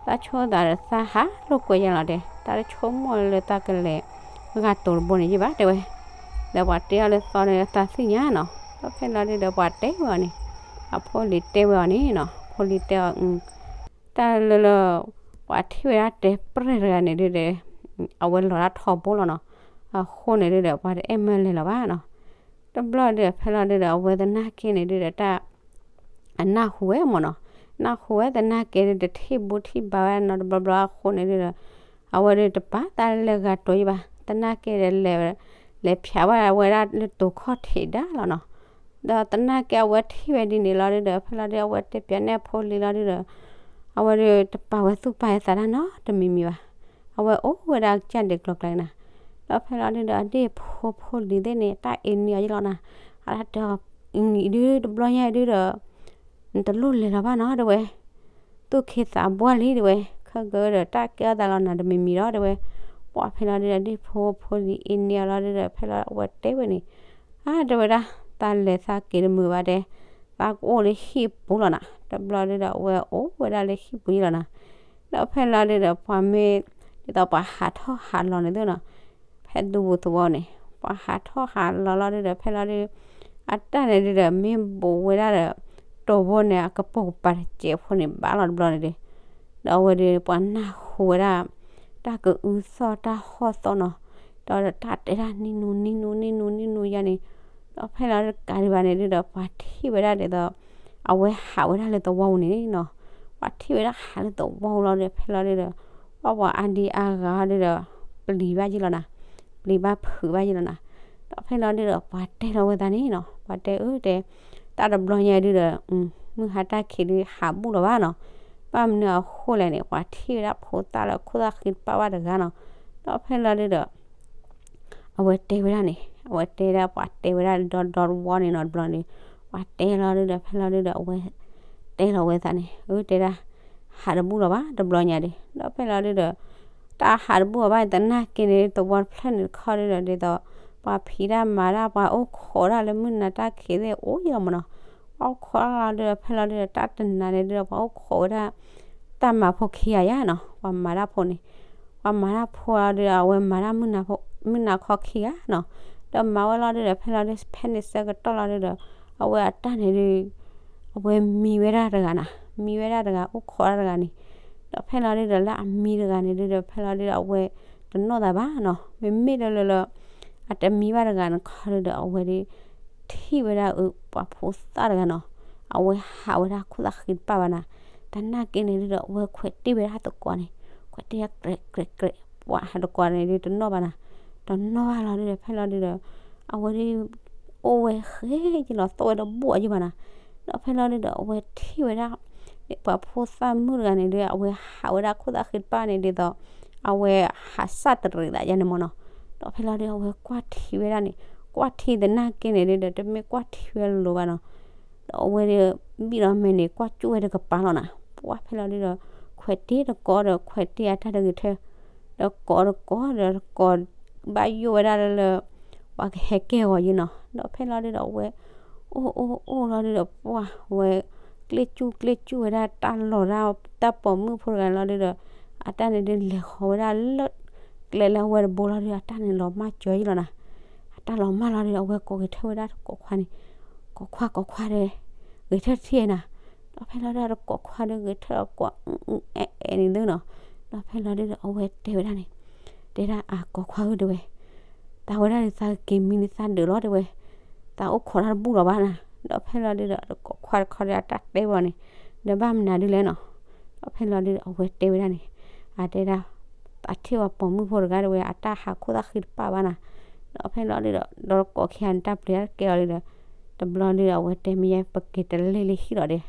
သးဆိသးဒီးသးဟးလိာ်ကွဲယဲလီၤတဲ, သးတဆိကမိၣ်လၢသးကလဲၤဂၤတိၤတဘိန့ၣ်ယဲဘၣ်တဲဝဲ, ဒီးပှၤတဲအီၤလၢသီန့ၣ်သးသ့ၣ်ညါနီၤ, ဒီးဖဲလီၤဒုဒီးပှၤတဲဝဲအီၤန့ၣ်, အဖိလံၤတဲဝဲအီၤန့ၣ်နီၤ, ဖိလံၤတဲအီၤ တၢ်လၢလၢ ပှၤထံၣ်ဝဲဒၣ်တဲပြဲၢ်တဂၤန့ၣ်ဒုဒီး အဝဲလီၤတၢ်ထီဘိလီၤနီၤ, အဃိန့ၣ်ဒုဒီး ပှၤတအဲၣ်မၢလဲၤလီၤဘၣ်နီၤ, တဘျီဒုဒီးဖဲလီၤဒုဒီး အဝဲသနာ်က့န့ၣ်ဒုဒီးတၢ် အနၢ်ဟူဝဲမးနီၤ, နၢ်ဟူဝဲသနာ်က့ဒု တထံၣ်ဘူထံၣ်ဘါဝဲနီတဘျီဘျီအဃိန့ၣ်ဒုဒီး အဝဲဒုတပာ်သးလဲၤဂၤတိၤယဲဘၣ်, သနာ်က့ဒီး လဲၤဖျါဝဲဒၣ်လၢတိၤခီၣ်ထံးဒါလီၤနီၤ, ဒီးသနာ်က့အဝဲထံၣ်ဝဲဒ်န့ၣ်လီၤဒုဒီး ဖဲလီၤဒု အဝဲတဲပၠးန့ၢ်အဖိလံၤလီၤဒုဒီး အဝဲဒုတပာ်ဝဲသူၣ်ပာ်သးတၢ်နီတမံၤမံၤဘၣ်, အဝဲအိၣ်ဝဲဒၣ်ကစၢ်ဒဲးကျိၤကျဲနီၤ, ဒီးဖဲလီၤဒုဒီး အဒ့ၣ်ဖိဖိလံၤသ့ၣ်န့ၣ် တၢ်အ့န့ၢ်အီၤယလီၤနီၤ, အတၢ်တဲအီၤ အံၤဒုတဘျီညါဒုဒီး နတလိၣ်လဲၤလီၤဘၣ်နီၤတဲဝဲ, သူၣ်ခ့သးဘှၢ်လံတဲဝဲ, ခဲကဒီးတၢ်ကဲထီၣ်သးလီၤနၤတမံၤမံၤဒီးတဲဝဲ, ပှၤဖဲလီၤဒုဒီး ဒ့ၣ်ဖိဖိလံၤအ့န့ၢ်အီၤလီၤဒုဒီး ဖဲလီၤအဝဲတဲဝဲန့ၣ်, အါတဲဝဲဒၣ်, တၢ်လဲၤသးက့ၤတမုာ်ဘၣ်တဲ, သးကအိၣ်လၢဟံၣ်ပူၤလီၤနီၤ, တဘျီဒုဒီး အဝဲအိၣ်ဝဲဒၣ်လၢဟံၣ်ပူၤယလီၤနီၤ, ဒီးဖဲလီၤဒုဒီး ပှၤမ့ၢ် ဒ်သိးပှၤဟးထီၣ်ဟးလီၤန့ၣ်သ့ၣ်နီၤ, ဖဲဒူပူၤသဝီန့ၣ် ပှၤဟးထီၣ်ဟးလီၤလီၤဒုဒီး ဖဲလီၤဒု အတၢ်န့ၣ်ဒုဒီး မ့ၢ်ဘူးဝဲဒၣ်ဒီး တိၤဘိန့ၣ် အကပိာ်ကပၤတစဲးဖိန့ၣ် ဘၣ်လီၤတဘျီန့ၣ်ဒီး, ဒီးအဝဲဒီး ပှၤနၢ်ဟူဝဲဒၣ် တၢ်ကအုသီၣ်တၢ်ဟီၣ်သီၣ်နီၤ, ဒီးတၢ်တဲဒၣ်နံၣ်နူနံၣ်နူနံၣ်နူနံၣ်နူယါန့ၣ်, ဒီးဖဲလီၤဒုကးဒံးဘၣ်န့ၣ်ဒုဒီး ပှၤထံၣ်ဝဲဒၣ်ဒ်သိး အဝဲဟးဝဲဒၣ်လၢသဝီပူၤန့ၣ်နီၤ, ပှၤထံၣ်ဝဲဒၣ်ဟးလၢသဝီပူၤလီၤဒီး ဖဲလီၤဒုဒီး ပှၤပှၤအါဒံအါဂၤဒုဒီး ပျံၤဘၣ်ယ့ၢ်လီၤနၤ, ပျံၤဘၣ်ဖုးဘၣ်ယ့ၢ်လီၤနၤ, ဒီးဖဲလီၤဒုဒီး ပှၤတဲလီၤဝဲသးန့ၣ်နီၤ, ပှၤတဲအၢတဲ, တၢ်တဘျီညါဒုဒီး မုၢ်ဟါတၢ်ခံးဒုဟးဘူးလီၤဘၣ်နီၤ, ဘၣ်မနုၤအဃိလဲၣ်န့ၣ် ပှၤထံၣ်ဝဲဒၣ်ဖိသၣ်လၢခိၣ်သၣ်ဃံတပၣ်ဘၣ်တဂၤနီၤ, ဒီးဖဲလီၤဒုဒီး အဝဲတဲဝဲဒၣ်န့ၣ် အဝဲတဲဒၣ်ပှၤတဲဝဲဒၣ်ဒီဒီတဝီန့ၣ်နီၤ တဘျီန့ၣ်, ပှၤတဲလီၤဒုဒီး ဖဲလီၤဒုဒီး အဝဲတဲလီၤဝဲသးန့ၣ် အၢတဲဒၣ် ဟးတဘူၣ်လီၤဘၣ် တဘျီညါဒီး ဒီးဖဲလီၤဒုဒီး တၢ်ဟးတဘူၣ်လီၤဘၣ် သနာ်က့န့ၣ် သဝီတဖျၢၣ်န့ၣ်တခီဒုဒီး ဒ်သိး ပှၤဖံးတၢ်မၤတၢ် ပှၤအိၣ်ခိးတၢ်လၢမုၢ်နၤတၢ်ခံးသ့ၣ်အိၣ်ယံၤလီၤမးနီၤ, ပှၤအိၣ်ခိးတၢ်လီၤဒုဒီး ဖဲလီၤဒုဒီး တၢ်တနၤန့ၣ်ဒုဒီး ပှၤအိၣ်ခိးဝဲဒၣ် တၢ်မၤဖိခံဂၤယါနီၤ, ပှၤမၤတၢ်ဖိန့ၣ် ပှၤမၤတၢ်ဖိလီၤဒုဒီး အဝဲမၤတၢ်မုၢ်နၤခီခံဂၤနီၤ, ဒီးမၤဝဲလီၤဒုဒီး ဖဲလီၤဒု ဖဲန့ၣ်ဆၢကတီၢ်လီၤဒုဒီး အဝဲအတၢ်န့ၣ်ဒု အဝဲမံဝဲဒၣ်တဂၤနီၤ, မံဝဲဒၣ်တဂၤ အိၣ်ခိးဒၣ်တဂၤန့ၣ်, ဒီးဖဲလီၤဒုဒီး လၢအမံတဂၤန့ၣ်ဒုဒီး ဖဲလီၤဒုဒီး အဝဲတနီၣ်သးဘၣ်နီၤ, မ့မ့ၢ်လၢလၢလၢ အတမံဘၣ်တဂၤန့ၣ်ခီဒုဒီး အဝဲဒု ထံၣ်ဝဲဒၣ်အပှၤဖိသၣ်တဂၤနီၤ, အဝဲဟးဝဲဒၣ်ခိၣ်သၣ်ဃံတပၣ်ဘၣ်နီၤ, သနာ်က့န့ၣ်ဒုဒီး အဝဲခွဲးတ့ၢ်ဝဲဒၣ်သကိးန့ၣ်, ခွဲးတ့ၢ်ဝဲဒၣ် ကြဲးကြဲးကြဲး, ပှၤသကိးန့ၣ်ဒုတနီၣ်ဘၣ်နၤ, တနီၣ်ဘၣ်လီၤဒုဒီး ဖဲလီၤဒုဒီး အဝဲဒု အိၣ်ဝဲဃဲက့ၤလီၤ သီၣ်ဝဲတဘူၣ်အယုၢ်ဘၣ်နၤ, ဒီးဖဲလီၤဒုဒီး အဝဲထံၣ်ဝဲဒၣ် ပှၤဖိသၣ်မုၣ်တဂၤန့ၣ်ဒု အဝဲဟးဝဲဒၣ်ခိၣ်သၣ်ဃံတပၣ်န့ၣ် ဒ်သိး အဝဲဟးစၣ်တရံးသးယါန့ၣ်မ့ၢ်နီၤ, ဒီးဖဲလီၤဒု အဝဲကွၢ်ထံဝဲဒၣ်န့ၣ်, ကွၢ်ထံသနာ်က့န့ၣ်ဒုဒီး တမ့ၢ်ကွၢ်ထံဝဲလိၤဘၣ်နီၤ, ဒီးအဝဲဒု ဘံၣ်ဒီးမဲာ်န့ၣ် ကွၢ်ကၠူၣ်ဝဲတကပၤလီၤနၤ, ပှၤဖဲလီၤဒုဒီး ခွဲးတ့ၢ်တကိးဒီး ခွဲးတ့ၢ်အတၢ်တဂ့ၤထဲ ဒီးကိးတကိးဒီး တကိးဘၣ်ယိၣ်ဝဲဒၣ်လၢ ပှၤကဟဲကဲဂီၤယုၢ်နီၤ, ဒီးဖဲလီၤဒုဒီး အဝဲ အိၣ်အိၣ်အိၣ်လီၤဒုဒီး ပှၤဝဲ ကျ့ၣ်ကၠူၣ်ကျ့ၣ်ကၠူၣ်ဝဲဒၣ်တၢ်လီၢ်ဒၣ် တၢ်ပိာ်မုၣ်ဖိတဂၤန့ၣ်လီၤဒုဒီး အတၢ်န့ၣ်ဒု လဲၤဃီၤဝဲဒၣ်လၢ ကျဲလၢအဝဲတဘိလီၤဒု အတၢ်န့ၣ်လီၤမၢ်ကၠီယုၢ်လီၤနၤ, အတၢ်လီၤမၢ်လီၤဒုဒီး အဝဲကိးဂဲၤထၢၣ်ဝဲဒၣ်တကိးခွါန့ၣ်, ကိးခွါ ကိးခွါဒီး ဂဲၤထၢၣ်တထံၣ်နၤ, ဒီးဖဲလီၤဒုဒီးတကိးခွါဒီး ဂဲၤထၢၣ်ဒီးကိး အဲၣ်အဲၣ်န့ၣ်သုနီၤ, ဒီးဖဲလီၤဒုဒီး အဝဲတဲဝဲဒၣ်န့ၣ်, တဲဒၣ်အကိးခွါဧၢ တဲဝဲ သးဝဲဒၣ်န့ၣ် သးက့ၤမံန့ၣ်သးဒုးလီၤ တဲဝဲ, သးအိၣ်ခိးတၢ်တဘူၣ်လီၤဘၣ်နၤ, ဒီးဖဲလီၤဒုဒီး တကိးခွါတခီဒီး အတၢ်တဲဝဲန့ၣ် ဒီးဘၣ်မနုၤဒုလဲၣ်နီၤ, ဒီးဖဲလီၤဒုဒီး အဝဲတဲဝဲဒၣ်န့ၣ်, အတဲဒၣ် သးထံၣ်ပှၤပိာ်မုၣ်ဖိတဂၤ တဲဝဲ အတၢ်ဟးခိၣ်သၣ်ဃံတပၣ်ဘၣ်နၤ, ဒီးဖဲလီၤဒုဒီး ဒီးတကိးခံဂၤန့ၣ် တၢ်ပျံၤတၢ်ကဲအီၤဒုဒီး တဘျီဒုဒီး အဝဲတဲမ့ၢ်ယဲ ပက့ၤတလ့ၣ်လၢဟံၣ်လီၤဒီး,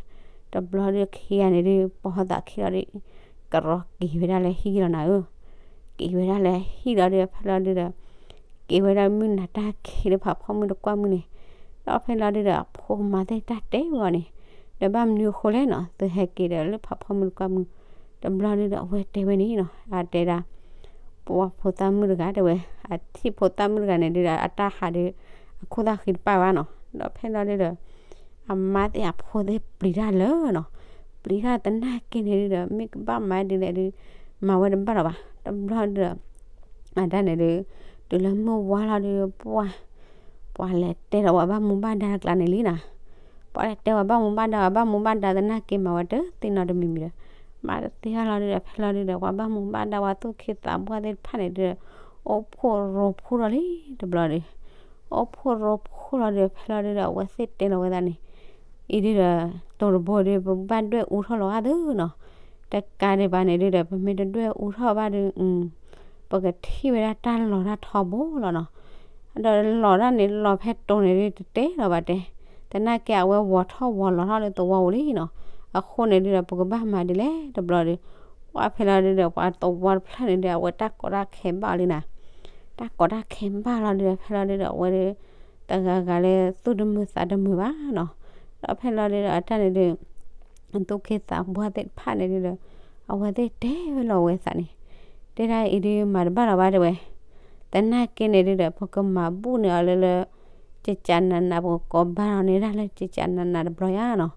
တဘျီဒုခံဂၤန့ၣ်ဒု ပိာ်သးခံလီၤဒု ကရီက့ၤဝဲဒၣ်လၢဟံၣ်လီၤနၤဧၢ, က့ၤဝဲဒၣ်လၢဟံၣ်လီၤဒု ဖဲလီၤဒုဒီး က့ၤဝဲဒၣ်မုၢ်နၤတၢ်ခံးလၢဖးဖီမုၢ်တကွၢ်မုၢ်န့ၣ်, ဒီးဖဲလီၤဒုဒီး အဖိမါသ့ၣ်တၢ်တဲဝဲအီၤန့ၣ်, ဒီးဘၣ်မနုၤအဃိလဲၣ်နီၤ သုဟဲက့ၤဒီးလၢဖးဖီမုၢ်တကွၢ်မုၢ်, တဘျီဒုဒီး အဝဲတဲဝဲန့ၣ်နီၤ အတဲဒၣ် ပှၤဖိသၣ်မုၣ်တဂၤတဲဝဲ, အထံၣ်ဖိသၣ်မုၣ်တဂၤန့ၣ်ဒုဒီး အတၢ်ဟးဒု အခိၣ်သၣ်ဃံတပၣ်ဘၣ်နီၤ, ဒီးဖဲလီၤဒုဒီး အမါသ့ၣ်အဖိသ့ၣ်ပျံၤတၢ်လၢနီၤ, ပျံၤတၢ်သနာ်က့န့ၣ်ဒုဒီး မ့ၢ်ကဘၣ်မၤဒ်လဲၣ်ဒု မၤဝဲတဘၣ်လီၤဘၣ်, တဘျီဒုဒီး အတၢ်န့ၣ်ဒု တုၤလၢမုၢ်ဝါလီၤဒု ပှၤ ပှၤလဲၤတဲဒီးပှၤဘၣ်မူဘၣ်ဒါတကျါန့ၣ်လံနီၤ, ပှၤလဲၤတဲပှၤဘၣ်မူဘၣ်ဒါ ပှၤဘၣ်မူဘၣ်ဒါသနာ်က့မၤဝဲတသ့နီတမံၤမံၤဒီး, မၤတသ့ဘၣ်လီၤဒုဒီး ဖဲလီၤဒုဒီး ပှၤဘၣ်မူဘၣ်ဒါပှၤသူၣ်က့သးပှၢ်သ့ၣ်တဖၣ်န့ၣ်ဒုဒီး အိၣ်ဖှိၣ်ရိဖှိၣ်ထီၣ်လံတဘျီဒီး အိၣ်ဖှိၣ်ရိဖှိၣ်လီၤဒီး ဖဲလီၤဒုဒီး အဝဲသ့ၣ်တဲလီၤဝဲသးန့ၣ်, အံၤဒုဒီး တိၤတဘိဒု ပဘၣ်ဒွဲၣ်အူထီၣ်လီၤဧါသုနီၤ, တကးဒံးဘၣ်န့ၣ်ဒုဒီး ပမ့ၢ်တဒွဲၣ်အူထီၣ်ဘၣ်ဒု ပကထံၣ်ဝဲဒၣ်တၢ်လီၤတၢ်ထီဘိလီၤနီၤ, ဒီးလီၤတၢ်န့ၣ် လီၤဖဲတိၤန့ၣ်ဒု တတဲလီၤဘၣ်တဲ, သနာ်က့အဝဲဝီၤထီၣ်ဝီၤလီၤထီၣ်လၢသဝီပူၤလံနီၤ, အဃိန့ၣ်ဒုဒီး ပကဘၣ်မၤဒ်လဲၣ်တဘျီဒီး ပှၤဖဲလီၤဒုဒီး ပှၤသဝီတဖျၢၣ်န့ၣ်ဒု အဝဲတၢ်ကီတၢ်ခဲဘၣ်လံနီၤ, တၢ်ကီတၢ်ခဲဘၣ်လီၤဒုဒီး ဖဲလီၤဒုဒီး အဝဲဒု တဂၤဂၤလၢသူၣ်တမုာ်သးတမုာ်ဘၣ်နီၤ, ဒီးဖဲလီၤဒုဒီး အတၢ်န့ၣ်ဒု သူၣ်က့သးပှၢ်သ့ၣ်တဖၣ်န့ၣ်ဒုဒီး အဝဲသ့ၣ်တဲဝဲလီၤဝဲသးန့ၣ်, တဲဒၣ်အံၤဒု မၤတဘၣ်လီၤဘၣ်တဲဝဲ, သနာ်က့န့ၣ်ဒုဒီး ပကမၤဘူၣ်န့ၢ်အီၤလၢလၢ ကကးနးနး ပကကိးဘါထီၣ်န့ၢ်ဒၣ်လၢကကးနးနးတဘျီယါနီၤ,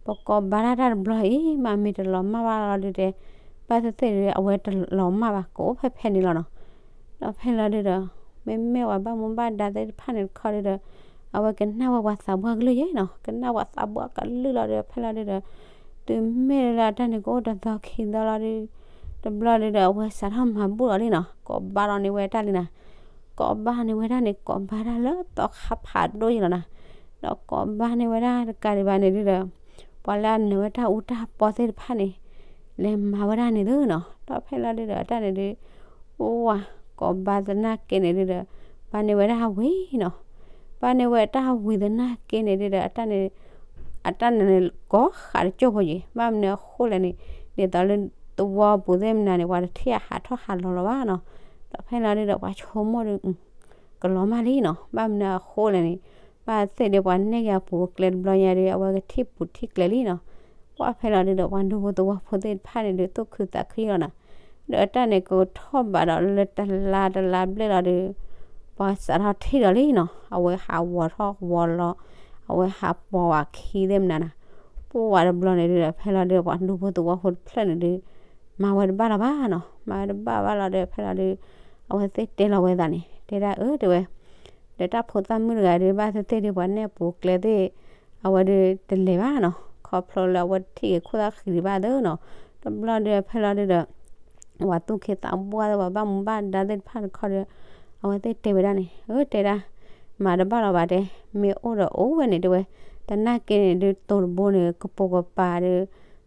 ပကိးဘါဒၣ်တၢ်တဘျီအံၤ မ့မ့ၢ်တလီၤမၢ်ဘၣ်လီၤဒုတဲ, ဘၣ်သ့ၣ်သ့ၣ်ဒု အဝဲတလီၤမၢ်ဘၣ် ကအိၣ်ဖဲဖဲန့ၣ်လီၤနီၤ, ဒီးဖဲလီၤဒုဒီး မ့မ့ၢ်ပှၤဘၣ်မူဘၣ်ဒါသ့ၣ်တဖၣ်န့ၣ်တခီဒုဒီး အဝဲကနၣ်ဝဲပှၤသးပှၢ်ကလုၢ်ယဲနီၤ, ကနၣ်ပှၤသးပှၢ်ကလုၢ်လီၤဒုဒီး ဖဲလီၤဒုဒီး တုၤမ့ၢ်လၢအတၢ်န့ၣ်ကအိၣ်တသီခံသီလီၤဒု တဘျီဒုဒီး အဝဲစးထီၣ်မၤဘူၣ်လီၤလံနီၤ, ကိးဘါထီၣ်န့ၢ်ဝဲတၢ်လံနီၤ, ကိးဘါန့ၢ်ဝဲဒၣ်န့ၣ် ကိးဘါတၢ်လၢသီခါဖးဒိၣ်ယဲလီၤနီၤ, ဒီးကိးဘါန့ၢ်ဝဲဒၣ်တကးဒံးဘၣ်န့ၣ်ဒုဒီး ပှၤလၢအနၢၤဝဲတၢ်အူတၢ်ပီသ့ၣ်တဖၣ်န့ၣ် လဲၤမၤဝဲဒၣ်န့ၣ်သုနီၤ, ဒီးဖဲလီၤဒုဒီး အတၢ်န့ၣ်ဒု အိၣ်ဝဲ ကိးဘါသနာ်က့န့ၣ်ဒုဒီး ဘါန့ၢ်ဝဲဒၣ်ဝံၤနီၤ, ဘါန့ၢ်ဝဲတၢ်ဝံၤသနာ်က့န့ၣ်ဒုဒီး အတၢ်န့ၣ် အတၢ်န့ၣ်န့ၣ် ကိးဃာ်တကၠိၢ်ဖိယံၤ, ဘၣ်မနုၤအဃိလဲၣ်န့ၣ် ဒ်သိးလၢသဝီပူၤသ့ၣ်မနုၤန့ၣ် ပှၤတထံၣ်အဟးထီၣ်ဟးလီၤလီၤဘၣ်နီၤ, ဒီးဖဲလီၤဒုဒီး ပှၤဆိကမိၣ်ဒု ကလီၤမၢ်လံနီၤ, ဘၣ်မနုၤအဃိလဲၣ်န့ၣ် ဘၣ်သ့ၣ်ဒုးပှၤနဲၣ်က့ၤအပူၤကျဲတဘျီညါဒုး အဝဲကထံၣ်ပူၤထံၣ်ကျဲလံနီၤ, ပှၢ်ဖဲလီၤဒုဒီး ပှၤဒူဖိသဝီဖိသ့ၣ်တဖၣ်န့ၣ်ဒုး သူၣ်ခုသးခုလီၤနီၤ, ဒီးတၢ်န့ၣ်ကထီၣ်ဘးဒီးလၢတလါတလါဘျဲၣ်လီၤဒုး ပှၤစးထီၣ်ထံၣ်ဒီးလံနီၤ, အဝဲဟးဝီၤထီၣ်ဝီၤလီၤ, အဝဲဟးပိာ်ဝဲခံသ့ၣ်မနုၤနီၤ, ပှၢ်ဝဲတဘျီန့ၣ်ဒုဒီး ဖဲလီၤဒုး ပှၤဒူဖိသဝီဖိတဖျၢၣ်န့ၣ်ဒုး မၤဝဲတဘၣ်လီၤဘၣ်နီၤ, မၤဝဲတဘၣ်ဘၣ်လီၤဒီး ဖဲလီၤဒုး အဝဲသ့ၣ်တဲလီၤဝဲသးန့ၣ် တဲဒၣ်အၢ တဲဝဲ ဒီးတၢ်ဖိသၣ်မုၣ်တဂၤဒုး ဘၣ်သ့ၣ်သ့ၣ်ဒုး ပှၤနဲၣ်ပူၤကျဲသ့ၣ် အဝဲဒုးတလဲၤဘၣ်နီၤ, ခီဖျိလၢအဝဲတထံၣ်က့ၤခိၣ်သၣ်ဃံးဒံးဘၣ်သ့ၣ်နီၤ, တဘျီဒုးဖဲလီၤဒုးဒီး ပှၤသူၣ်က့သးပှၢ်သ့ၣ် ပှၤဘၣ်မူဘၣ်ဒါသ့ၣ်တဖၣ်တခီဒီး အဝဲသ့ၣ်တဲဝဲဒၣ်န့ၣ် အၢ တဲဒၣ် မၤတဘၣ်လီၤဘၣ်တဲ, မ့ၢ်အိၣ်ဒီးအိၣ်ဝဲန့ၣ်တဲဝဲ, သနာ်က့န့ၣ်ဒုး တိၤတဘိန့ၣ် ကပိာ်ကပၤဒုး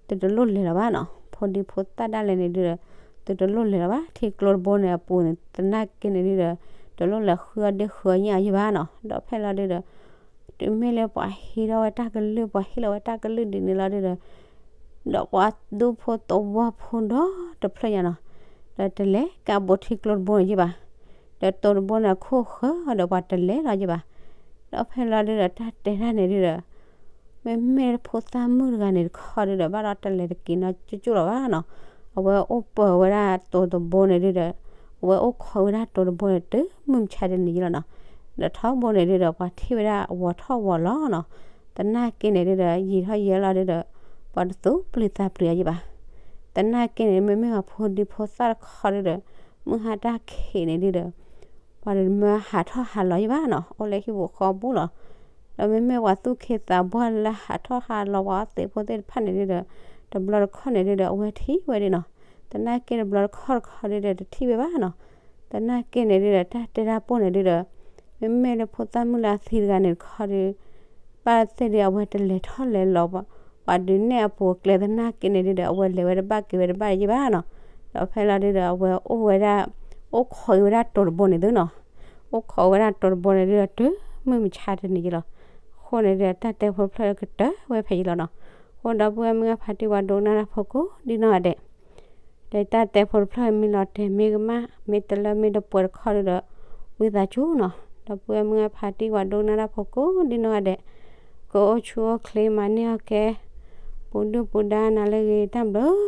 သုတလိၣ်လဲၤလီၤဘၣ်နီၤ. ဖိဒံဖိသၣ်ဒၣ်လဲာ်န့ၣ်ဒုဒီး သုတလိၣ်လဲၤလီၤဘၣ်. ထံကျိတဘိန့ၣ်အပူၤန့ၣ် သနာ်က့န့ၣ်ဒုဒီး တလိၣ်လဲၤဃုအီၣ်ဒ့ဃုအီၣ်ညၣ်အီၤယဲၢ်ဘၣ်နီၤ. ဒီးဖဲလီၤဒုဒီး တုၤမ့ၢ်လၢပှၤဟံးထီၣ်ဝဲတၢ်ကလုၢ် ပှၤဟ့ၣ်လီၤဝဲတၢ်ကလုၢ်ဒ်န့ၣ်လီၤဒုဒီး ဒီးပှၤဒူဖိသဝီဖိဒီတဖျၢၣ်ညါနီၤ, ဒီးတလဲၤကးဘိးထံကျိတဘိန့ၣ်ယဲၢ်ဘၣ်. ဒီးတိၤတဘိန့ၣ်အခိၣ်ဃၢၤဒီးပှၤတလဲၤလီၤယဲၢ်ဘၣ်. ဒီးဖဲလီၤဒုဒီးတၢ်တဲတၢ်န့ၣ်ဒုဒီး မ့မ့ၢ်ဖိသၣ်မုၣ်တဂၤန့ၣ်တခီဒုဒီး ဘၣ်ဒီးတလဲၤတက့ၤနီၢ်ကၠိၣ်ကၠိၣ်လီၤဘၣ်နီၤ. အဝဲအိၣ်ပၢၤဝဲဒၣ်တိၤတဘိန့ၣ်ဒုဒီး အဝဲအိၣ်ခိးဝဲဒၣ်တိၤတဘိန့ၣ် တုၤမုၢ်မဆါတနံၤယဲၢ်လီၤနီၤ. ဒီးထီဘိန့ၣ်ဒုဒီး ပှၤထံၣ်ဝဲဒၣ်အဝီၤထီၣ်ဝီၤလီၤနီၤ. သနာ်က့န့ၣ်ဒုဒီး ယံာ်ထီၣ်ယဲၢ်လီၤဒုဒီး ပှၤတသူပျံၤသးပျံၤအီၤယဲၢ်ဘၣ်. သနာ်က့န့ၣ် မ့မ့ၢ်ပှၤဖိဒံဖိသၣ်တခီဒုဒီး မုၢ်ဟါတၢ်ခံးန့ၣ်ဒုဒီး ပှၤတမၢဟးထီၣ်ဟးလီၤယဲၢ်ဘၣ်နီၤ, အိၣ်လၢဟံၣ်ပူၤဃီပူၤလီၤ. ဒီးမ့မ့ၢ်ပှၤသူၣ်က့သးပှၢ်လၢဟးထီၣ်ဟးလီၤ ပှၤအီသံးဖိသ့ၣ်တဖၣ်န့ၣ်ဒုဒီး တဘျီတခီၣ်န့ၣ်ဒုဒီး အဝဲထံၣ်ဝဲဒၣ်နီၤ. သနာ်က့တဘျီတခီၣ်တခီဒုဒီး တထံၣ်ဝဲဘၣ်နီၤ. သနာ်က့န့ၣ်ဒုဒီး တၢ်တဲတၢ်ပိၢ်န့ၣ်ဒုဒီး မ့မ့ၢ်လၢဖိသၣ်မုၣ်လၢအသံတဂၤန့ၣ်တခီဒု ဘၣ်သ့ၣ်ဒု အဝဲတလဲၤထီၣ်လဲၤလီၤ ပှၤဒုးနဲၣ်အပူၤအကျဲသနာ်က့န့ၣ်ဒုဒီး အဝဲလဲၤဝဲတဘၣ်က့ၤဝဲတဘၣ်ယဲၢ်ဘၣ်နီၤ. ဒီးဖဲလီၤဒုဒီး အဝဲအိၣ်ဝဲဒၣ် အိၣ်ခိးအံၤဝဲဒၣ်တိၤတဘိန့ၣ်သုနီၤ. အိၣ်ခိးဝဲဒၣ်တိၤတဘိန့ၣ်ဒုဒီး တုၤမုၢ်မဆါတနံၤယဲၢ်လီၤ. အဃိန့ၣ်ဒုဒီး တၢ်တဲဖိတဖျၢၣ်ကတၢၢ်ဝဲဖဲယဲၢ်လီၤနီၤ. အဃိဒီပုၢ်ဝဲၢ်မုၢ်ဂၢ်ဖါတံၢ်ဝဲဒိကနၣ်တၢ်ဖိကိးဒ်နီၢ်ဂၤဒဲး ဒီးတၢ်တဲဖိတဖျၢၣ်မ့ၢ်လီၤတဲာ်မ့ၢ်ကမၣ် မ့ၢ်တလၢမ့ၢ်တပှဲၤတခီဒုဒီး ဝံသးစူၤနီၤ. ဒီပုၢ်ဝဲၢ်မုၢ်ဂၢ်ဖါတံၢ်ဝဲဒိကနၣ်တၢ်ဖိကိးဒ်နီၢ်ဂၤဒဲး ကအိၣ်ဆူၣ်အိၣ်ချ့မၤန့ၢ်အီၣ်ကဲ ပူၤဒုၣ်ပူၤဒါနၤလၢအဂ့ၤ တၢ်ဘျုး